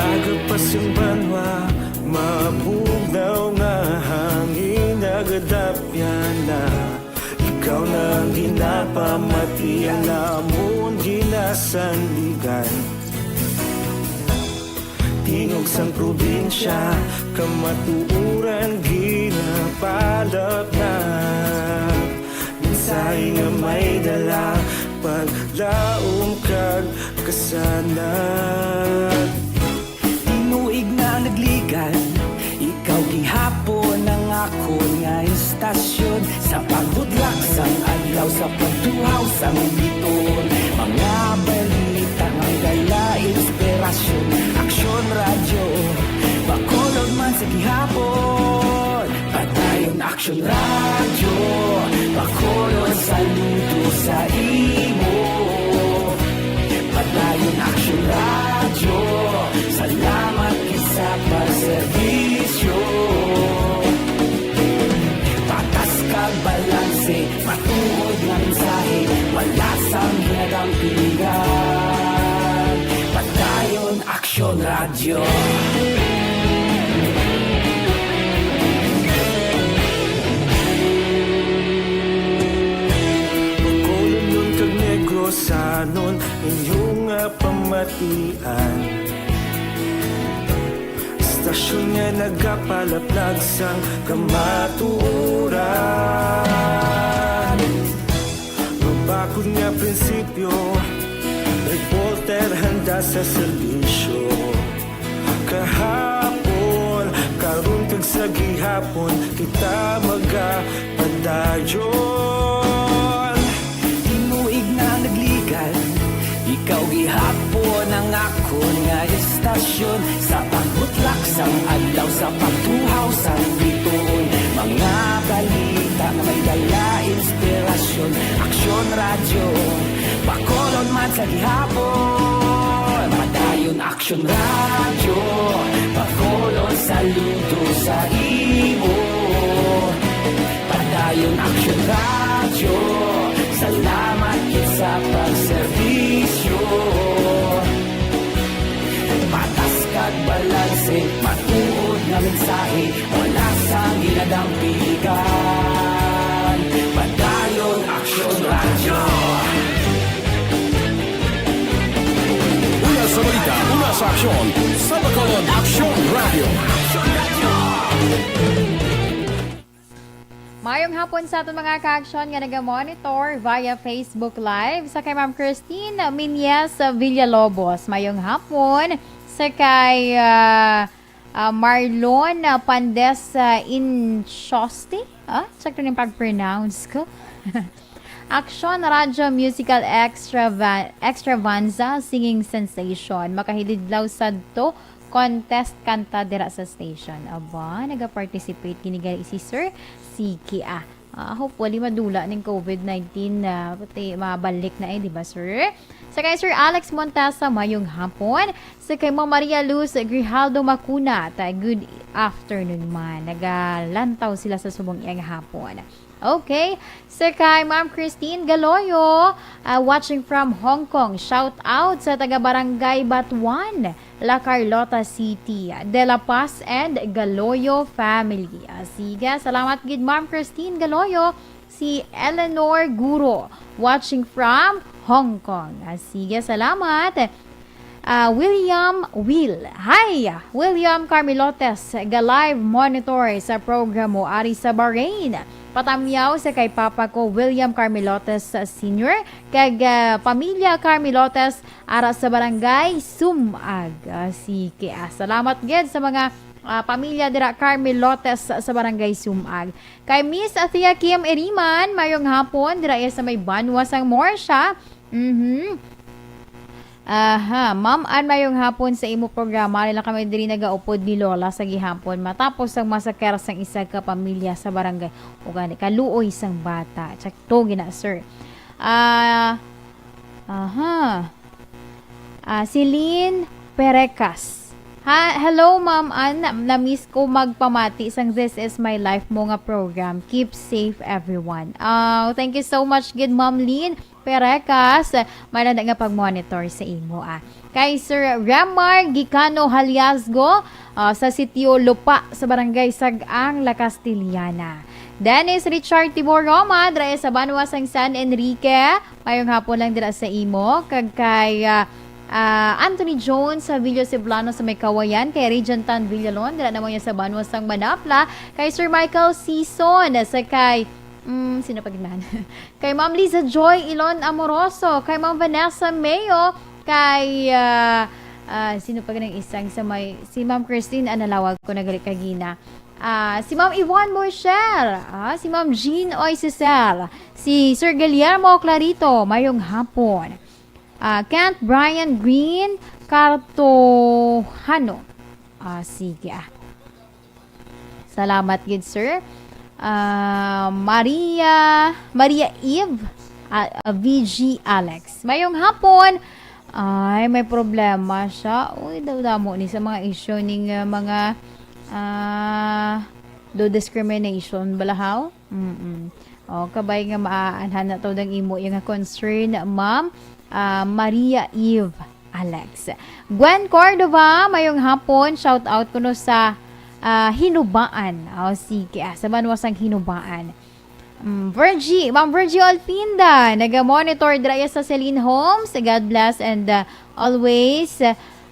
Aga pa sing banwa, mabugnaw nga hangin nagadapyan na. Ikaw na ang ginapamati, ang amon ginasandigan. Tingog sang probinsya, kamatuoran ginapalapnap. Mensahe nga may dala, paglaom kag kasanag. Tinuig na nagligan, ikaw gihapon ang akon nga istasyon. Sa pagbutlak sang adlaw, sa pagtuhaw sang biton, mga balita nga dala inspirasyon. Aksyon Radyo, Bacolod man sa gihapon. Padayon Aksyon Radyo, Bacolod, saludo sa imo. Padayon Aksyon Radyo, salamat gid sa pagserbisyo. Patas kag balanse, matuod nga mensahe, wala sang ginadampigan. Padayon Aksyon Radyo. Bacolodnon kag Negrosanon, inyo nga pamatian. Istasyon nga nagapalaplag sang kamatuoran. Mabakod nga prinsipyo, reporter handa sa serbisyo. Kahapon, karon kag sa gihapon, kita magapadayon. Tinuig na nagligan, ikaw gihapon ang akon nga istasyon. Sa pagbutlak sang adlaw, sa pagtuhaw sang bituon, mga balita nga may dala inspirasyon. Aksyon Radyo, Bacolod man sa gihapon. Padayon Aksyon Radyo, Bacolod, saludo sa imo. Padayon Aksyon Radyo, salamat gid sa pagserbisyo. Patas kag balanse, matuod nga mensahe, wala sang ginadampigan. Padayon Aksyon Radyo. Una sa balita, una sa aksyon, sa Bacolod, Aksyon Radyo. Mayong hapon sa aton mga ka-aksyon nga naga-monitor via Facebook Live. Sa kay Ma'am Christine Minyes Villalobos, mayong hapon. Sa kay, ah, ah, Marlon, ah, Pandes, ah, Inchoste. Ah, sakto ning pag-pronounce ko. Aksyon Radyo Musical Extrava-, Extravaganza, Singing Sensation. Makahilidlaw sadto contest kanta dira sa station. Aba, naga-participate gini gali si Sir Siki, ah. Ah, hopefully, madula ning covid nineteen na, pati mabalik na eh, di ba, sir? Sa kay Sir Alex Montasa, mayong hapon. Sa kay Ma'am Maria Luz Grijaldo Macuna, ta, good afternoon man. Nagalantaw sila sa subong iyang hapon. Okay. Sa kay Ma'am Christine Galoyo, ah, watching from Hong Kong. Shout out sa taga Barangay Batuan, La Carlota City, De La Paz and Galoyo family. Ah, sige, salamat gid, Ma'am Christine Galoyo. Si Eleanor Guro, watching from Hong Kong. Ah, sige, salamat. Ah, William Will. Hi, William Carmilotes, ga-live monitor sa programo ari sa Bahrain. Patamyaw sa kay Papa ko, William Carmelotes Senior, kag, ah, pamilya Carmelotes, ara sa Barangay Sumag. Ah, sige, ah, salamat gid sa mga, ah, pamilya dira Carmelotes sa Barangay Sumag. Kay Miss Athea Kim Eriman, mayong hapon, dira iya sa may Banwa sang Morsha. Mhm. Aha, Ma'am Ann, mayong hapon sa imo programa. Ari lang kami diri nagaupod ni Lola sa gihapon matapos ang masaker sang isa ka pamilya sa barangay. O gani, kaluoy sang bata. Tsakto gina, sir. Ah, aha. Ah, Celine Perecas. Ha, hello, Ma'am Ann. Na, na-miss ko magpamati sang This Is My Life mo nga program. Keep safe, everyone. Ah, thank you so much gid, Ma'am Lynn. Perecas, may nanda nga pag-monitor sa imo, ah. Kay Sir Remar Gicano Haliasgo, ah, sa Sitio Lupa, sa Barangay Sag-ang, La Castellana. Dennis Richard Timor Roma, dira sa banwa sang San Enrique, mayong hapon lang dira sa imo. Kag kay, ah, ah, Anthony Jones sa Villa Ceblano sa may Kawayan, kay Regent Tan Villalon, dira naman niya sa banwa sang Manapla, kay Sir Michael Sison, sa kay, mm, sino pa gid man? Kay Ma'am Liza Joy Ilon Amoroso, kay Ma'am Vanessa Mayo, kay, ah, ah, sino pa ganang isang sa may, si Ma'am Christine Analawag ko nagali kagina. Ah, si Ma'am Yvonne Moisher, ah, si Ma'am Jean Oy Cesar, si Sir Guillermo Clarito, mayong hapon. Ah, Kent Brian Green Cartohano. Ah, sige, ah. Salamat gid, sir. Ah, Maria, Maria Eve, ah, ah, V G Alex. Mayong hapon. Ay, may problema siya. Uy, daw damo ni sa mga issue ning, ah, mga, ah, do discrimination bala, haw? Mm-mm. O, kabay nga maanhan na to dang imo iya nga concern, Ma'am, ah, Maria Eve Alex. Gwen Cordova, mayong hapon. Shout out kuno sa, ah, Hinubaan. O, sige, ah, sa banwa sang Hinubaan. Mm, Virgie, Ma'am Virgie Olpinda, naga-monitor dira iya sa Celine Homes. God bless and, ah, always,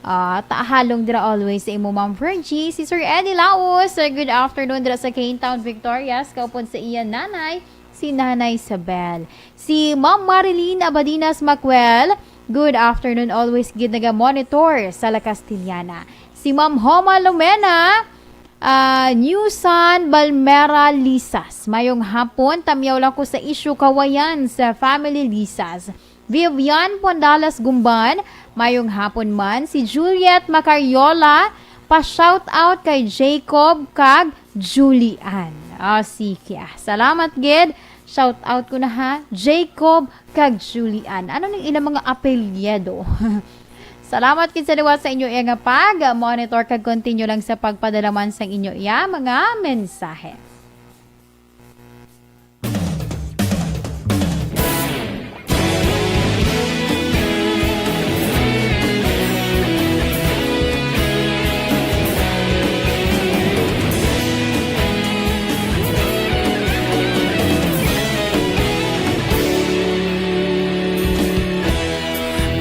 ah, tahalong dira always sa imo, Ma'am Virgie. Si Sir Eddie Laos, ah, good afternoon dira sa Kane Town, Victorias, kaupod sa iya nanay, si Nanay Isabel. Si Ma'am Marilyn Abadinas Macuel, good afternoon, always gid naga-monitor sa La Castellana. Si Ma'am Homa Lumena, ah, New Sun Balmera Lisas. Mayong hapon, tamyaw lang ko sa issue Kawayan sa family Lisas. Vivian Pondales Gumban, mayong hapon man. Si Juliet Macariola, pa-shout out kay Jacob kag Julian. Ah, sige, ah. Salamat gid. Shout out ko na, ha. Jacob kag Julian. Ano ning ilang mga apelyido? Salamat gid sa liwat sa inyo iya nga pag-monitor kag continue lang sa pagpadala man sang inyo iya mga mensahe.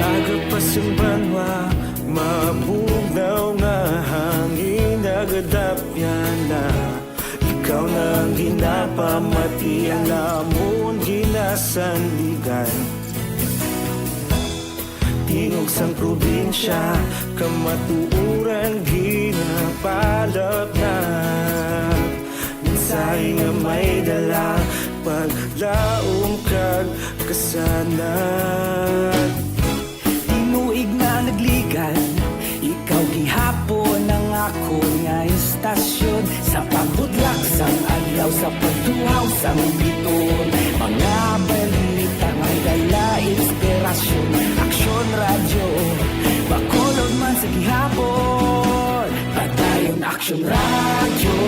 Aga pa sang banwa, mabugnaw nga hangin nagadapyan na. Ikaw na ang ginapamati, ang amon ginasandigan. Tingog sang probinsya, kamatuoran ginapalapnap. Mensahe nga may dala, paglaom kag kasanag. Tinuig nga nagligan, ikaw gihapon ang akon nga istasyon. Sa pagbudlak sang adlaw, sa pagtuhaw sang biton, mga balita may dala inspirasyon. Aksyon Radyo, Bacolod man sa gihapon. Padayon Aksyon Radyo,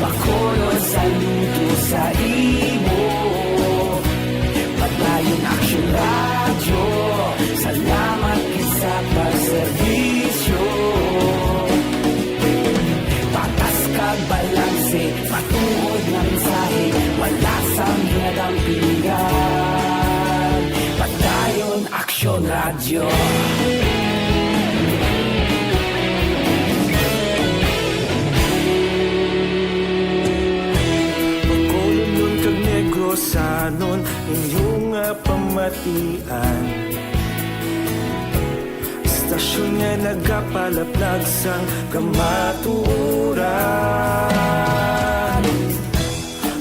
Bacolod, saludo sa imo. Padayon Aksyon Radyo, salamat gid sa pagserbisyo. Patas kag balanse, matuod nga mensahe, wala sang ginadampingan. Padayon Aksyon Radyo. Bacolod man Inyo nga pamatian, istasyon nga nagapalaplag sang kamatuoran.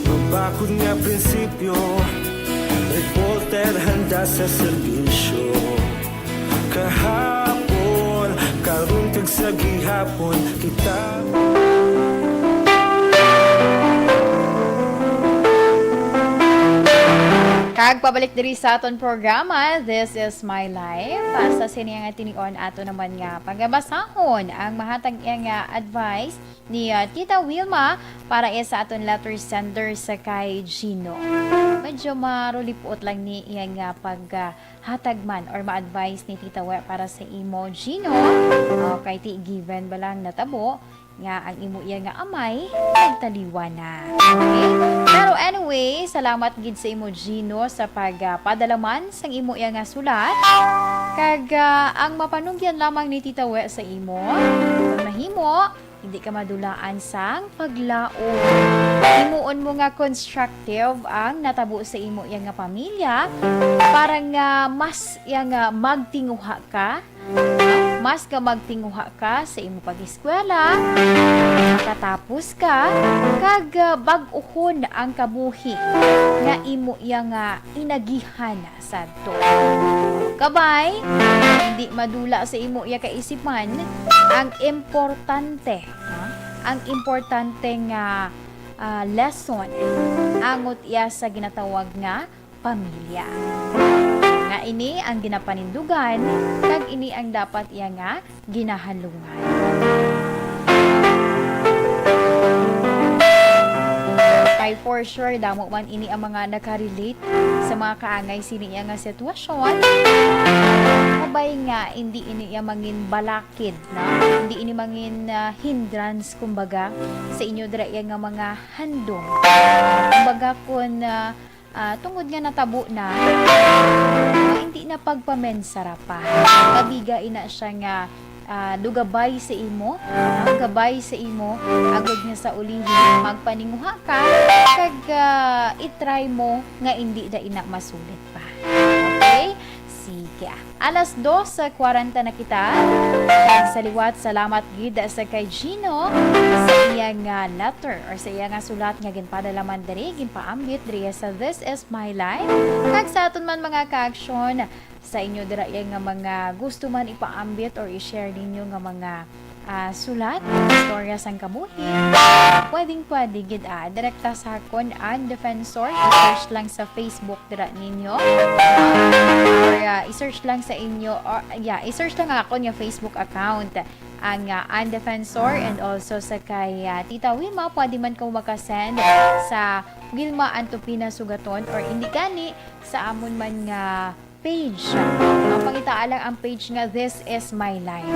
Mabakod nga prinsipyo, reporter handa sa serbisyo. Kahapon, karon kag sa gihapon, kita. Kag pabalik diri sa aton programa, This is My Life. Sa sini nga tinion, ato naman nga pagabasahon ang mahatag iya nga advice ni, ah, Tita Wilma para iya sa aton letter sender sa kay Gino. Medyo marulipot lang ni iya nga paghatag man or ma-advise ni Tita We para sa imo, Gino. Okay, ti given ba lang natabo nga ang imo iya nga amay nagtaliwan na. Okay? Pero anyway, salamat gid sa imo, Gino, sa pagpadalaman sang imo iya nga sulat. Kag, ah, ang mapanugyan lamang ni Tita We sa imo, kung mahimo, hindi ka madulaan sang paglaom. Himuon mo nga constructive ang natabo sa imo iya nga pamilya para nga mas iya nga magtinguha ka, mas nga magtinguha ka sa imo pag-eskwela, makatapos ka, kag, ah, bag-uhon ang kabuhi nga imo iya nga inagihan sadto. Kabay, hindi madula sa imo iya kaisipan ang importante, no? Ang importante nga, ah, lesson angot iya sa ginatawag nga pamilya. Nga ini ang ginapanindugan, kag ini ang dapat iya nga ginahalungan. Kay for sure, damo man ini ang mga nakarelate sa mga kaangay sini iya nga sitwasyon. Kabay nga, hindi ini iya mangin balakid, no? Hindi ini mangin, ah, hindrance, kumbaga, sa inyo dira iya nga mga handom. Kumbaga, kun, ah, ah, tungod nga natabo na, nga hindi na pagpamensara pa. Kabiga ina siya nga, ah, lugabay sa imo, ah, gabay sa imo, agod nga sa ulihi, magpaninguha ka, kag, ah, i-try mo nga hindi na ina masulit pa. Okay? Sige. Alas dos kwarenta na kita. Kag sa liwat, salamat gid sa kay Gino sa iya nga letter or sa iya nga sulat nga ginpadala man diri, ginpaambit diri sa This Is My Life. Kag sa aton man mga ka-aksyon, sa inyo dira iya nga mga gusto man ipaambit or i-share ninyo nga mga, ah, sulat, istorya sang kabuhi, pwedeng-pwede gid, ah, direkta sa akon ang Defensor. I-search lang sa Facebook dira ninyo. Or, ah, i-search lang sa inyo, or, yeah, i-search lang akon nga Facebook account, ang, ah, Ann Defensor, and also sa kay, ah, Tita Wilma, pwede man ko makasend sa Wilma Antupina Sugaton, or indi gani sa amon man nga page. Ang pangitaa lang ang page nga This Is My Life.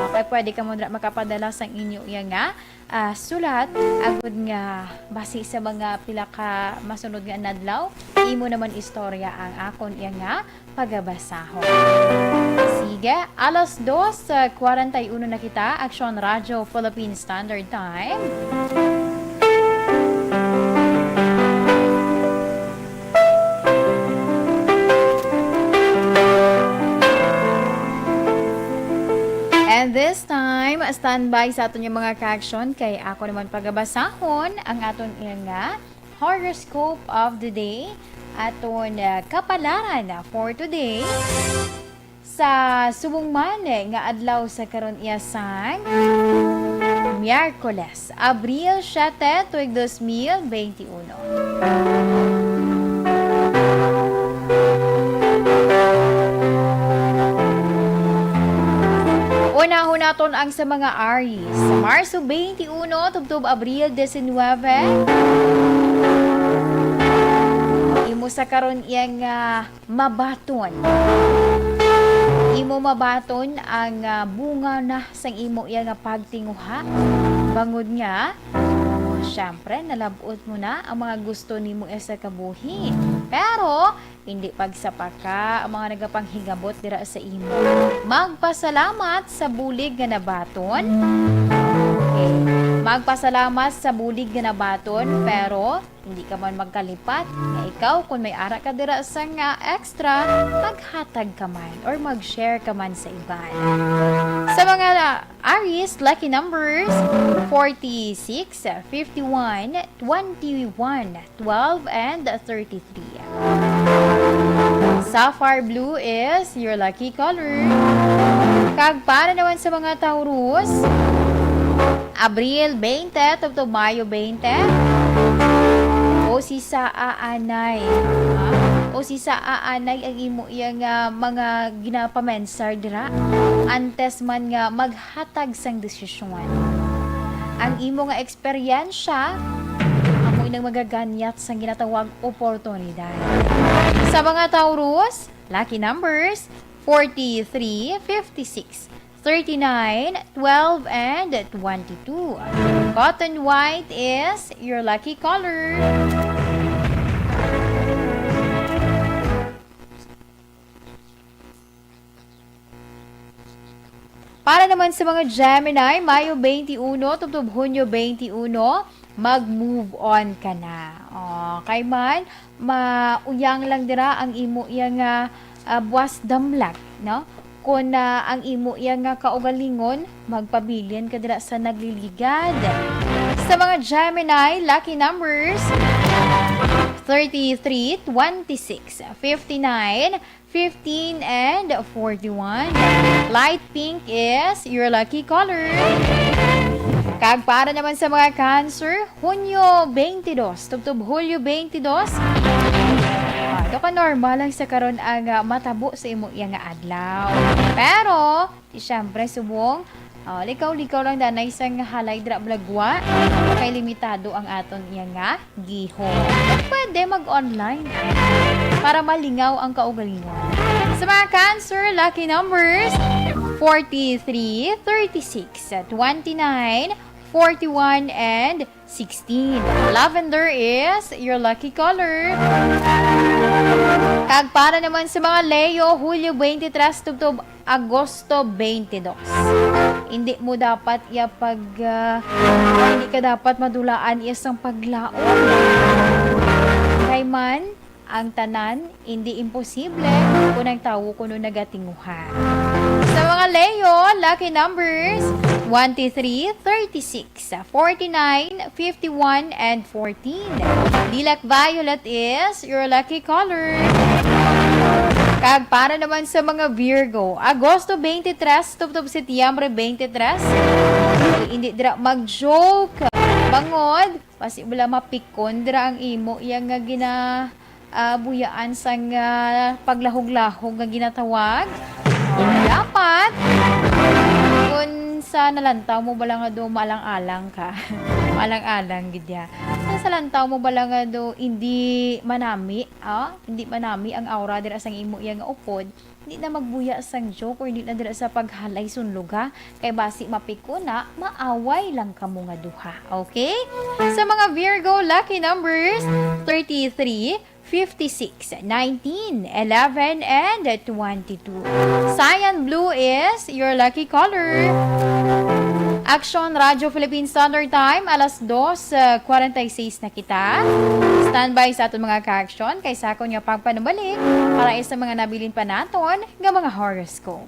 Okay, pwede ka mo dira makapadala sang inyo iya nga, ah, sulat, agud nga basi sa mga pila ka masunod nga inadlaw, imo naman istorya ang akon iya nga pagabasahon. Sige, alas dos kwarenta y uno na kita, Aksyon Radyo Philippine Standard Time. And this time, standby sa aton nga mga ka-aksyon, kay ako naman pagabasahon ang aton nga horoscope of the day, aton, ah, kapalaran for today. Sa subong man nga adlaw sa karon iya sang Miyerkules, Abril siete, tuig dos mil beinti uno. Unahon naton ang sa mga Aries. Marso beinti uno tubtob Abril diecinuebe. Imo sa karon iya nga mabaton. Imo mabaton ang, ah, bunga na sang imo iya nga pagtinguha. Bangod nga, syempre, nalab-ot mo na ang mga gusto nimo iya sa kabuhi. Pero, hindi pagsapaka ang mga nagapanghigabot dira sa imo. Magpasalamat sa bulig nga nabaton. Okay. Magpasalamat sa bulig nga nabaton, pero hindi ka man magkalipat nga ikaw, kung may ara ka dira sa nga extra, maghatag ka man or mag-share ka man sa iban. Sa mga Aries, lucky numbers, forty-six, fifty-one, twenty-one, twelve, and thirty-three. Sapphire blue is your lucky color. Kag para naman sa mga Taurus, Abril twenty tubtob Mayo twenty, o si sa aanay, ha? O si sa aanay ang imo iya nga mga ginapamensar dira antes man nga maghatag sang desisyon. Ang imo nga eksperyensya amo nang magaganyat sang ginatawag oportunidad. Sa mga Taurus, lucky numbers, forty-three, fifty-six, thirty-nine, twelve, and twenty-two. Cotton white is your lucky color. Para naman sa mga Gemini, Mayo twenty-one tubtob Hunyo twenty-one, mag-move on ka na. Oh, kay man, mauyang lang dira ang imo iya nga, ah, buwas damlag, no? Kung, ah, ang imo iya nga kaugalingon, magpabilin ka dira sa nagliligad. Sa mga Gemini, lucky numbers, thirty-three, twenty-six, fifty-nine, fifteen, and forty-one. Light pink is your lucky color. Kag para naman sa mga Cancer, Hunyo twenty-two tubtob Hulyo twenty-two, ah, do ka normal lang sa karon ang, ah, matabo sa imo iya nga adlaw. Pero, di syempre, subong, ah, likaw-likaw lang danay sang halay dira balagwa, kay limitado ang aton iya nga gihon. Pwede mag-online para malingaw ang kaugalingon. Sa mga Cancer, lucky numbers, forty-three, thirty-six, twenty-nine, forty-one, and sixteen. Lavender is your lucky color. Kag para naman sa mga Leo, Hulyo twenty-three tubtob Agosto twenty-two. Hindi mo dapat iya pag, ah, hindi ka dapat madulaan iya sang paglaom. Kay man, ang tanan hindi imposible kung ang tawo kuno nagatinguha. Sa mga Leo, lucky numbers, twenty-three, thirty-six, forty-nine, fifty-one, and fourteen. Lilac violet is your lucky color. Kag para naman sa mga Virgo, Agosto twenty-three tubtob Setyembre twenty-three, hindi dira mag-joke. Bangod, basi wala mapikon dira ang imo iya nga gina, ah, buyaan sang, ah, paglahog-lahog nga ginatawag. Oh, dapat, kung sa nalantaw mo bala nga do maalang-alang ka, maalang-alang gid ya. Kung sa lantaw mo bala nga do hindi manami, ah, hindi manami ang aura dira sang imo iya nga upod, hindi na magbuya sang joke or hindi na dira sa paghalay sunlog, ha. Kay basi mapikon na, maaway lang kamo nga duha. Okay? Sa mga Virgo, lucky numbers, thirty-three, fifty-six, nineteen, eleven, and twenty-two. Cyan blue is your lucky color. Aksyon, Radyo Philippine Standard Time, alas dos, ah, kwarenta y seis na kita. Standby sa aton mga ka-aksyon kay sa akon nga pagpanumalik para sa mga nabilin pa naton nga mga horoscope.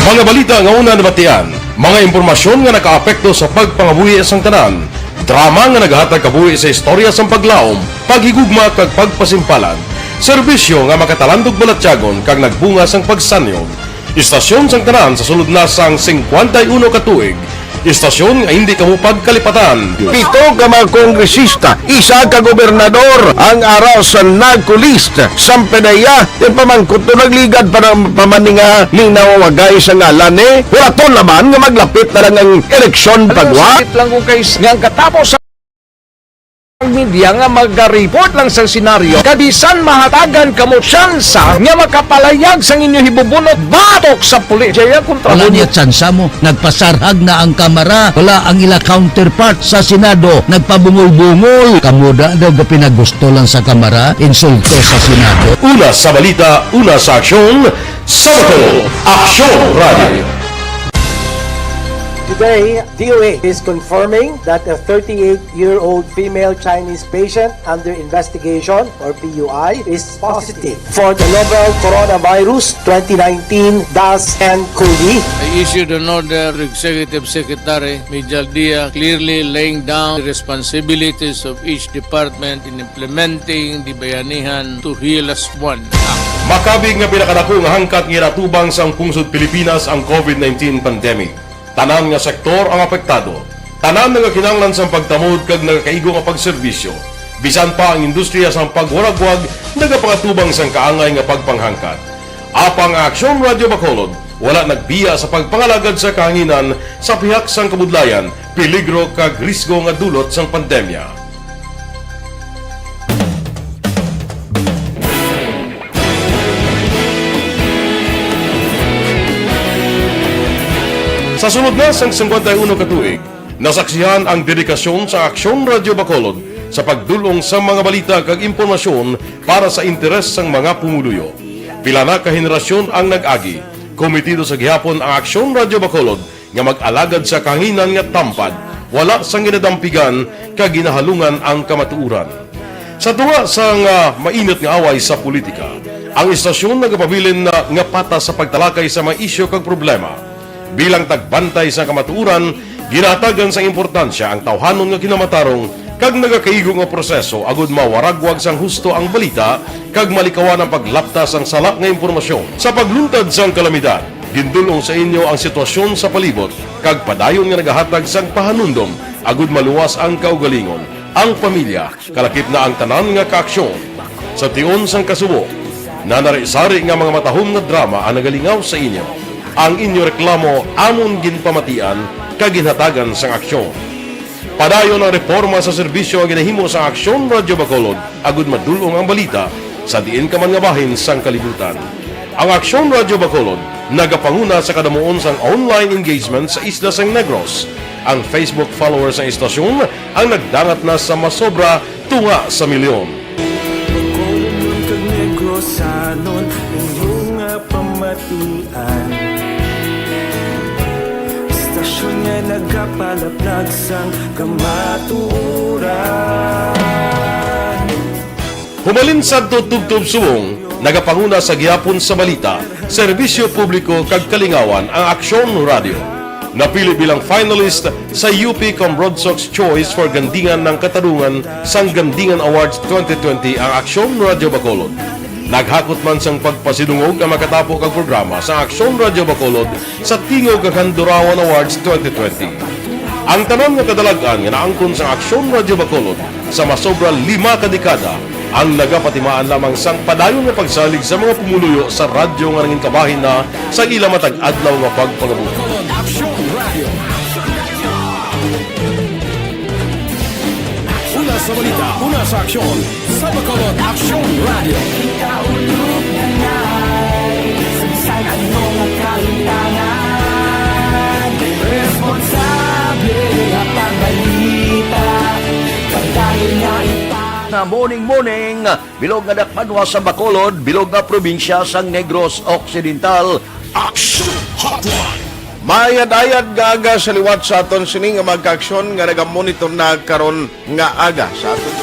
Mga balita nga una nabatian, mga impormasyon nga nakaapekto sa pagpangabuhi sang tanan, drama nga nagahatag kabuhi sa istorya sang paglaom, paghigugma kag pagpasimpalan, serbisyo nga makatalandog balatyagon kag nagbunga sang pagsanyog. Istasyon sang tanan sa sulod na sang singkwenta y uno ka tuig. Istasyon nga hindi kamo pagkalipatan. Pito ka mga kongresista, isa ka gobernador ang ara sa NAGCO list. Sampe na iya, yung pamangkot to nagligad pa ng pamaninga ning nawawagay sa ngalan ni Huraton naman nga maglapit na lang ang eleksyon pagwa. Sakit lang kung kay nga ang katapos sa media nga magareport lang sa senaryo, kag bisan mahatagan kamo tsansa nga makapalayag sang inyo hibubunot batok sa pulis. Jaya kontra Wala mo. Niya tsansa mo. Nagpasarhag na ang Kamara. Wala ang ila counterpart sa Senado. Nagpabungol-bungol. Kamo da daw gapinagusto lang sa Kamara. Insulto sa Senado. Una sa balita, una sa aksyon, sa Bacolod, Aksyon Radio. Today, D O A is confirming that a thirty-eight-year-old female Chinese patient under investigation, or P U I, is positive for the novel coronavirus twenty nineteen dash N cov. I issued an order to Executive Secretary Mijal Dia, clearly laying down the responsibilities of each department in implementing the Bayanihan to Heal Us One Act. Makabig nga pinakadako nga hangkat nga ginatubang sang pungsod Pilipinas ang covid nineteen pandemic. Tanan nga sektor ang apektado. Tanan nga kinahanglan sang pagtamod kag nagakaigo nga pagserbisyo. Bisan pa ang industriya sang pagwaragwag nagapangatubang sang kaangay nga pagpanghangkat. Apang ang Aksyon Radyo Bacolod wala nagbiya sa pagpangalagad sa kahanginan sa pihak sang kabudlayan, peligro kag risgo nga dulot sang pandemya. Sa sulod na sang singkwenta y uno ka tuig, nasaksihan ang dedikasyon sa Aksyon Radyo Bacolod sa pagdul-ong sa mga balita kag impormasyon para sa interes sang mga pumuluyo. Pila na ka henerasyon ang nag-agi. Komitido sa gihapon ang Aksyon Radyo Bacolod nga mag-alagad sa kahanginan nga tampad, wala sang ginadampigan kag ginahalungan ang kamatuoran. Sa tunga sang, ah, mainit nga away sa politika, ang istasyon nagapabilin na nga patas sa pagtalakay sa mga isyu kag problema. Bilang tagbantay sa kamatuoran, ginahatagan sang importansya ang tawhanon nga kinamatarong kag nagakaigo nga proseso agud mawaragwag sang husto ang balita kag malikawan ang paglapta sang sala nga impormasyon. Sa pagluntad sang kalamidad, gindul-ong sa inyo ang sitwasyon sa palibot kag padayon nga nagahatag sang pahanumdom agud maluwas ang kaugalingon, ang pamilya, kalakip na ang tanan nga kaaksyon. Sa tion sang kasubo, nanari-sari nga mga matahom nga drama ang nagalingaw sa inyo. Ang inyo reklamo amon ginpamatian kag ginhatagan sang aksyon. Padayon ang reporma sa serbisyo nga ginahimo sang Aksyon Radyo Bacolod agud madul-ong ang balita sa diin ka man nga bahin sang kalibutan. Ang Aksyon Radyo Bacolod nagapanguna sa kadamuon sang online engagement sa isla sang Negros. Ang Facebook followers sang istasyon ang nagdangat na sa masobra tunga sa milyon. Bacolodnon kag Negrosanon, inyo nga pamatian. Istasyon nga nagapalaplag sang kamatuoran. Humalin sadto tubtob subong, nagapanguna sa gihapon sa balita, serbisyo publiko kag kalingawan ang Aksyon Radyo. Napili bilang finalist sa U P Comrodsocs Choice for Gandingan ng Katarungan sang Gandingan Awards twenty twenty ang Aksyon Radyo Bacolod. Naghakot man sang pagpasidungog ang makatapo kag programa sa Aksyon Radyo Bacolod sa Tingog kag Handurawan Awards twenty twenty. Ang tanan nga kadalag-an nga naangkon sa Aksyon Radyo Bacolod sa masobra lima ka dekada ang nagapatimaan lamang sang padayon nga pagsalig sa mga pumuluyo sa radyo nga nangin kabahin na sa ila matag adlaw nga pagpangabuhi. Bacolod Aksyon Radio. Una sa balita, una sa aksyon, sa Bacolod Aksyon Radio. Sa ano nga kalimtangan, responsable nga pagbalita, pagdahil nga ipa- Na morning, morning, bilog nga dakpanwa sa Bacolod, bilog nga probinsya sang Negros Occidental. Action Hotline. Maayad-ayad nga aga sa liwat sa aton sini nga mga kaaksyon nga nagamonitor na karon nga aga sa aton.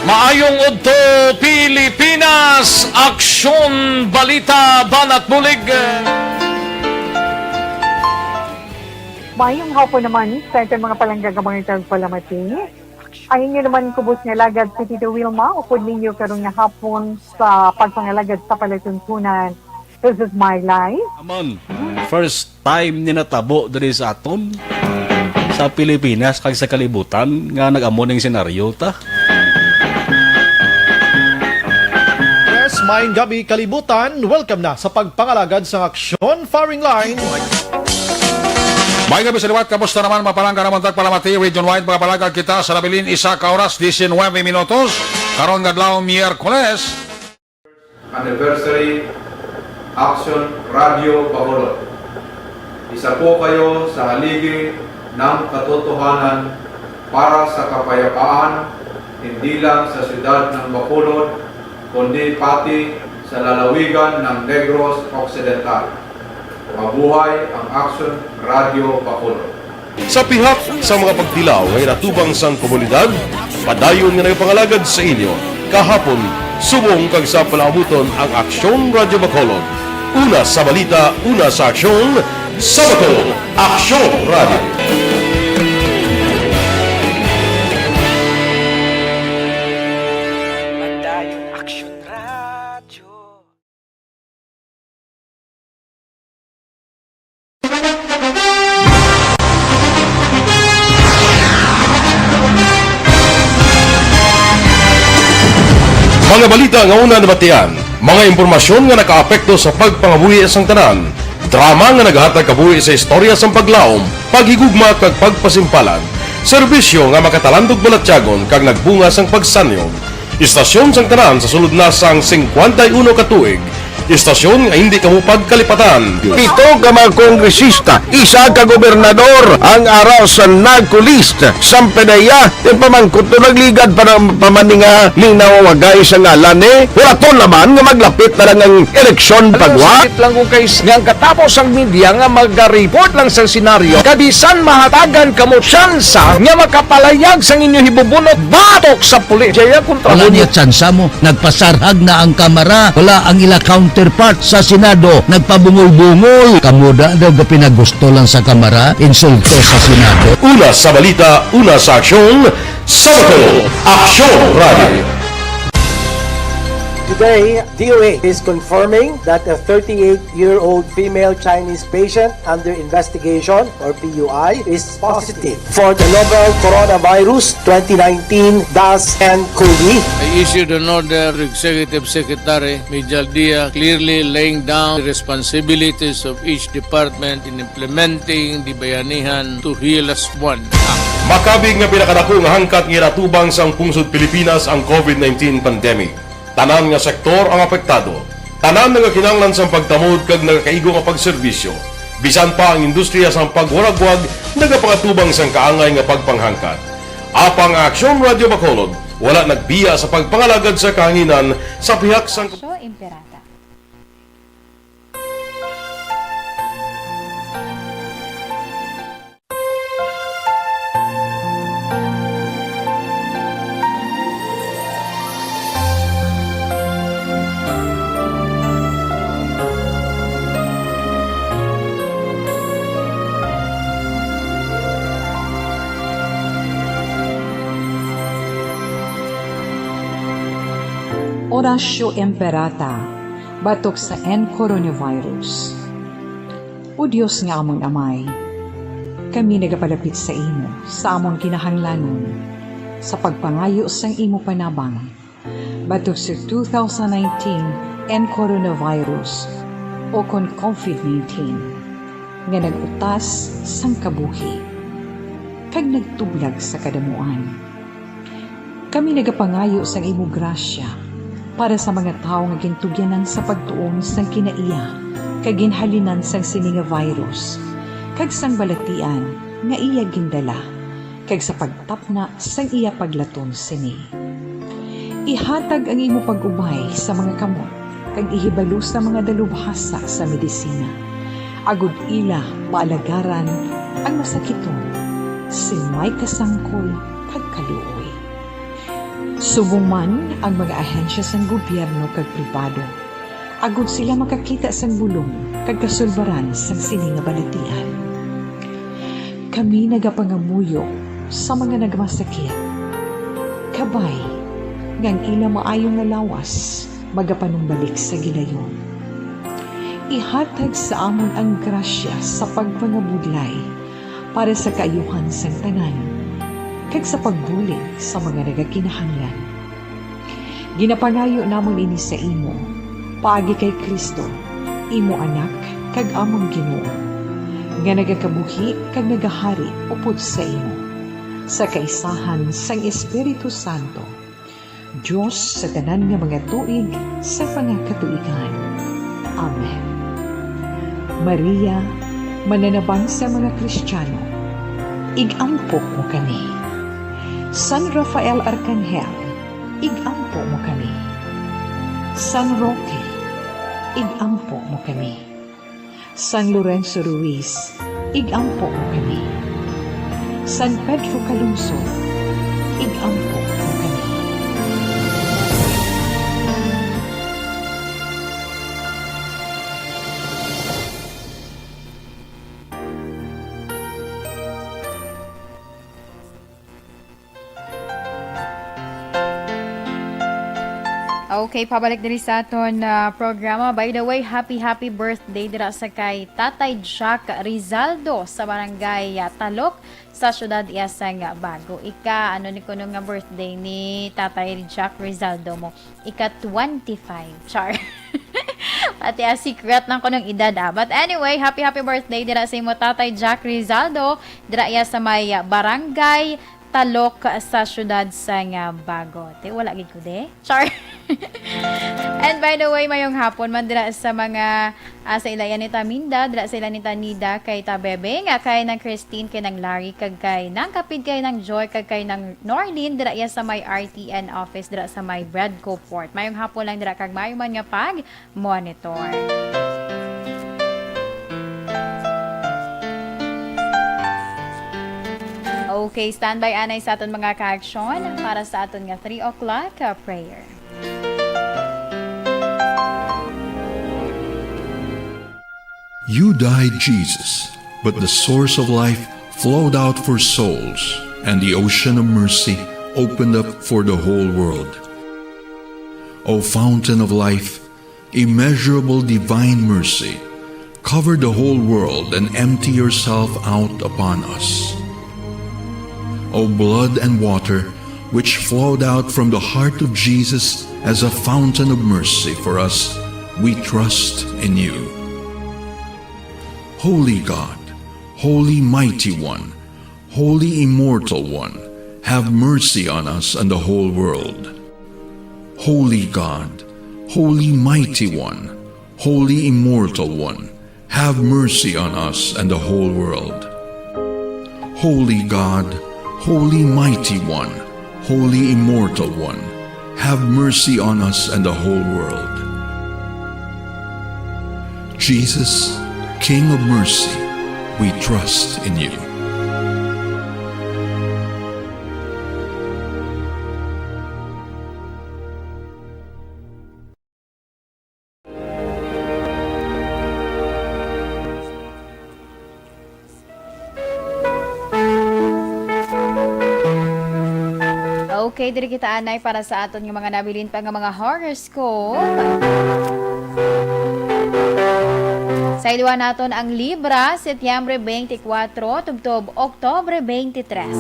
Maayong udto, Pilipinas! Aksyon, balita, banat bulig. Maayong hapon naman sa aton mga palangga nga mga tagpalamati. Ang inyo naman kubos nga alagad si Tito Wilma, upod ninyo karon nga hapon sa pagpangalagad sa palatuntunan. This is my life. Amon, first time ni natabo diri sa aton, sa Pilipinas, kag sa kalibutan, nga nag-amo ning senaryo ta. Yes, maayong gabi, kalibutan. Welcome na sa pagpangalagad sang aksyon, firing line. May gabi sa liwat, kamusta naman? Mapalangga naman tagpalamati, region-wide, magapalagag kita sa nabilin isa ka oras, diecinuebe minutos. Karon nga adlaw, Miyerkules. Anniversary Action Radio Bacolod. Isa po kayo sa haligi ng katotohanan para sa kapayapaan, hindi lang sa siyudad ng Bacolod, kundi pati sa lalawigan ng Negros Occidental. Mabuhay ang Action Radio Bacolod. Sa pihak sa mga pagtilaw nga ginatubang sang komunidad, padayon nga nagapangalagad sa inyo kahapon, subong kag sa palaabuton ang Aksyon Radio Bacolod. Una sa balita, una sa aksyon, sa Bacolod, Aksyon Radio. Padayon Aksyon Radio. Mga balita nga una nabatian, mga impormasyon nga nakaapekto sa pagpangabuhi sang tanan, drama nga naghatag kabuhi sa istorya sang paglaom, paghigugma kag pagpasimpalan, serbisyo nga makatalandog balatyagon kag nagbunga sang pagsanyog. Istasyon sang tanan sa sulod na sang singkwenta y uno ka tuig. Istasyon nga hindi kamo pagkalipatan. Pito ka mga kongresista, isa ka gobernador ang ara sa NAGCOLEST. Sampedeya, ti pamangkot to nagligad pa ng pamaninga ning nawawagay sa ngalan ni. Wala to naman nga maglapit na lang ang eleksyon pagwa. Sakit lang kung kay nga ang katapos ang media nga magareport lang sa senaryo. Kabisan mahatagan kamo tsansa nga makapalayag sang inyo hibubunot batok sa pulis. Jaya kontra Wala mo. Niya tsansa mo. Nagpasarhag na ang Kamara. Wala ang ila counterpart sa Senado. Nagpabungol-bungol. Kamo da daw gapinagusto lang sa Kamara, insulto sa Senado. Una sa balita, una sa aksyon, sa Bacolod, Aksyon Radio. Today, D O A is confirming that a thirty-eight-year-old female Chinese patient under investigation, or P U I, is positive for the novel coronavirus twenty nineteen dash N cov. I issued an order to Executive Secretary Mijal Dia, clearly laying down the responsibilities of each department in implementing the Bayanihan to Heal As One Act. Makabig nga pinakadako nga hangkat nga ginatubang sang pungsod Pilipinas ang covid nineteen pandemic. Tanan nga sektor ang apektado. Tanan nagakinahanglan sang pagtamod kag nagakaigo nga pagserbisyo. Bisan pa ang industriya sang pagwaragwag nagapangatubang sang kaangay nga pagpanghangkat. Apang ang Aksyon Radio Bacolod wala nagbiya sa pagpangalagad sa kahanginan sa pihak sang Show Imperata. Oratio Imperata, batok sa N coronavirus. O Dios nga amon Amay, kami nagapalapit sa imo sa amon kinahanglanon sa pagpangayo sang imo panabang batok sa two thousand nineteen N coronavirus, o kon covid nineteen, nga nag-utas sang kabuhi kag nagtublag sa kadamuan. Kami nagapangayo sang imo grasya para sa mga tawo nga gintugyanan sa pagtuon sang kinaiya kag ginhalinan sang sini nga virus, kag sang balatian nga iya gindala, kag sa pagtapna sang iya paglaton sini. Ihatag ang imo pag-ubay sa mga kamot kag ihibalo sa mga dalubhasa sa medisina, agod ila maalagaran ang masakiton sing may kasangkol kag kaluoy. Subong man ang mga ahensya sang gobyerno kag pribado, agod sila makakita sang bulong kag kasulbaran sang sini nga balatian. Kami nagapangamuyo sa mga nagmasakit, kabay nga ang ila maayo nga lawas magapanumbalik sa gilayon. Ihatag sa amon ang grasya sa pagpangabudlay para sa kaayuhan sang tanan, kag sa pagbulig sa mga nagakinahanglan. Ginapangayo namon ini sa imo, paagi kay Cristo, imo Anak, kag amon Ginoo. nga nagakabuhi kag nagahari upod sa imo, sa kaisahan sang Espiritu Santo, Dios sa tanan nga mga tuig sa mga katuigan. Amen. Maria, mananabang sa mga Kristiyano, ig-ampo mo kami. San Rafael Arcangel, ig-ampo mo kami. San Roque, ig-ampo mo kami. San Lorenzo Ruiz, ig-ampo mo kami. San Pedro Calungsod, ig-ampo mo kami. Okay, pabalik diri sa aton, ah, programa. By the way, happy, happy birthday dira sa kay Tatay Jack Rizaldo sa barangay, ah, Talok sa siyudad iya sang Bago. Ika, ano ni kuno nga birthday ni Tatay Jack Rizaldo mo? Ika twenty-five. Pati, ah, secret lang kunong edad, ah. But anyway, happy, happy birthday dira sa imo Tatay Jack Rizaldo. Dira iya sa may, ah, barangay Talok sa siyudad sang Bago. Te, wala gid ko, de. Char. And by the way, mayong hapon man dira sa mga, ah, sa ila ni Taminda, dira sa ila ni Tanida, kay Tabebe, nga kay nang Christine, kay nang Larry, kag kay nang Kapid, kay nang Joy, kag kay nang Norlin, dira iya sa may R T N office, dira sa may Bread Co Port. Mayong hapon lang dira kag mayo man nga pag monitor. Okay, standby anay sa aton mga kaaksyon para sa aton nga three o'clock, uh, prayer. You died, Jesus, but the source of life flowed out for souls, and the ocean of mercy opened up for the whole world. O fountain of life, immeasurable divine mercy, cover the whole world and empty yourself out upon us. O blood and water, which flowed out from the heart of Jesus as a fountain of mercy for us, we trust in you. Holy God, Holy Mighty One, Holy Immortal One, have mercy on us and the whole world. Holy God, Holy Mighty One, Holy Immortal One, have mercy on us and the whole world. Holy God, Holy Mighty One, Holy Immortal One, have mercy on us and the whole world. Jesus, King of mercy, we trust in you. Okay, diri kita anay para sa aton nga mga nabilin pa nga mga horoscope. Sa idua naton ang Libra, Setyembre twenty-four tubtob Oktobre twenty-three.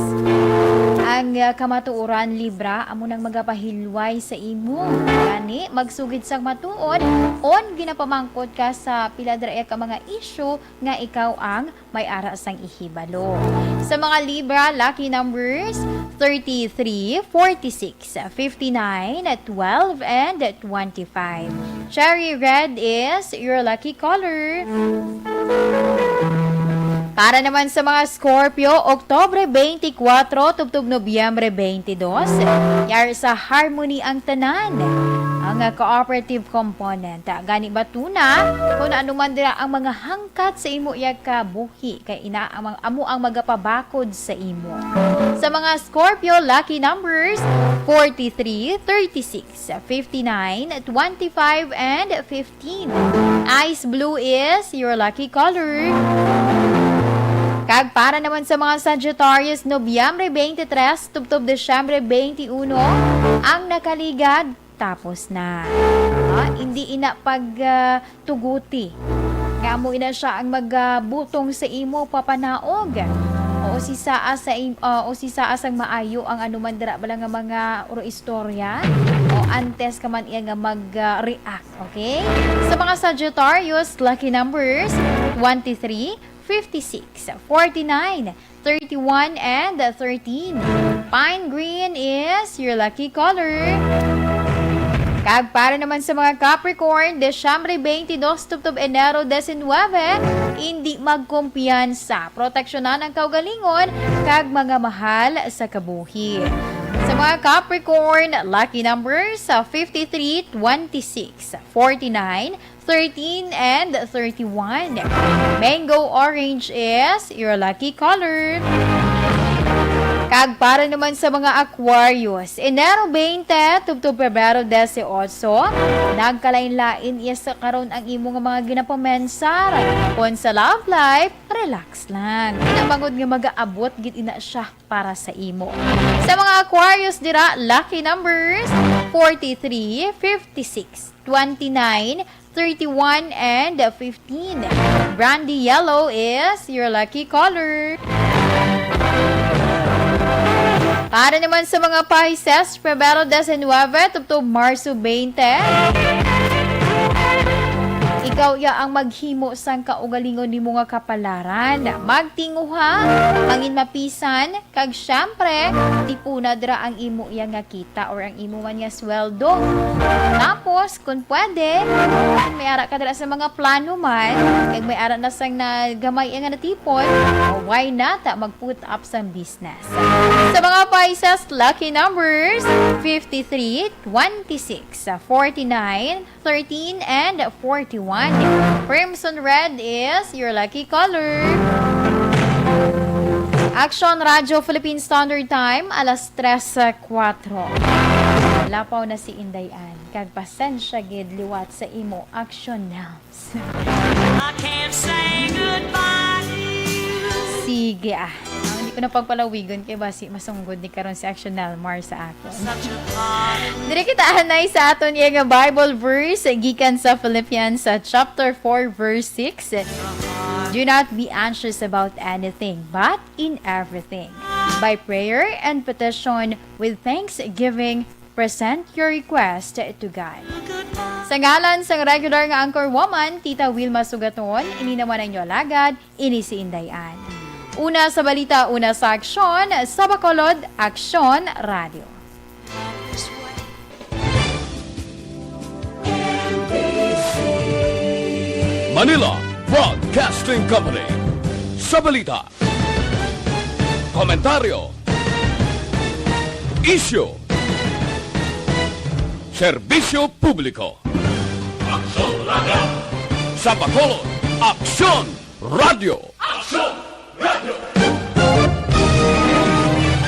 Ang, ah, kamatuoran, Libra, amo nang magapahilway sa imo. Gani, magsugid sang matuod, on ginapamangkot ka sa pila dira ka mga isyu nga ikaw ang may ara sang ihibalo. Sa mga Libra, lucky numbers thirty-three, forty-six, fifty-nine, twelve, and twenty-five. Cherry red is your lucky color. Para naman sa mga Scorpio, Oktobre twenty-four tubtob Nobyembre twenty-two, yari sa harmony ang tanan. Ang, ah, cooperative component, ah, gani batuna kung ano man dira ang mga hangkat sa imo iya ka buhi, kay ina ang mga, amo ang magapabakod sa imo. Sa mga Scorpio, lucky numbers forty-three, thirty-six, fifty-nine, twenty-five, and fifteen. Ice blue is your lucky color. Kag para naman sa mga Sagittarius, Nobyembre twenty-three tubtob Disyembre twenty-one, ang nakaligad tapos na. Ah, hindi ina pag, ah, tuguti nga amo ina siya ang magabutong sa imo papanaog. O si saa sa im-, ah, o si saa sang maayo ang anuman dira bala nga mga uro istorya o antes ka man iya nga mag, ah, react, okay? Sa mga Sagittarius, lucky numbers twenty-three, fifty-six, forty-nine, thirty-one, and thirteen. Pine green is your lucky color. Kag para naman sa mga Capricorn, Disyembre twenty-two tubtob Enero diecinuebe, hindi magkumpiyansa. Proteksyonan ang kaugalingon kag mga mahal sa kabuhi. Sa mga Capricorn, lucky numbers sa fifty-three, twenty-six, forty-nine, thirteen, and thirty-one. Mango orange is your lucky color. Kag para naman sa mga Aquarius, Enero twenty tubtob Pebrero dieciocho, nagkalain-lain iya sa karon ang imo nga mga ginapamensar. Kon sa love life, relax lang. Kinamangod nga magaabot gid ina siya para sa imo. Sa mga Aquarius dira, lucky numbers forty-three, fifty-six, twenty-nine, thirty-one, and fifteen. Brandy yellow is your lucky color. Para naman sa mga Pisces, Pebrero diecinuebe tubtob Marso twenty. Ikaw ya ang maghimo sang kaugalingon nimo nga kapalaran. Magtinguha, mangin mapisan, kag syempre, tipuna dira ang imo iya nga kita or ang imo man nga sweldo. Tapos, kung pwede, kung may ara ka dira sa mga plano man, kag may ara na sang nagamay nga natipon, why not mag-put up sang business? Sa mga Pisces, lucky numbers fifty-three, twenty-six, forty-nine, thirteen, and forty-one. Crimson red is your lucky color. Action Radio Philippine Standard Time, alas tres kuwatro. Lapaw na si Inday Ann, kag pasensya gid liwat sa imo action nerves. I can't say goodbye to you. Sige, ah. Ang hindi ko na pagpalawigon kay basi masunggod ni karon si Action Nelmar sa akon. Such a thought. Diri kita anay sa aton iya nga Bible verse gikan sa Philippians, sa chapter four, verse six. "Do not be anxious about anything, but in everything, by prayer and petition, with thanksgiving, present your request to God." Sa ngalan sang regular nga anchor woman, Tita Wilma Sugaton, ini naman ang inyo alagad, ini si Inday Ann. Una sa balita, una sa aksyon, sa Bacolod, Aksyon Radio. Manila Broadcasting Company. Sa balita, komentaryo, isyu, serbisyo publiko. Aksyon Radio. Sa Bacolod, Aksyon Radio. Aksyon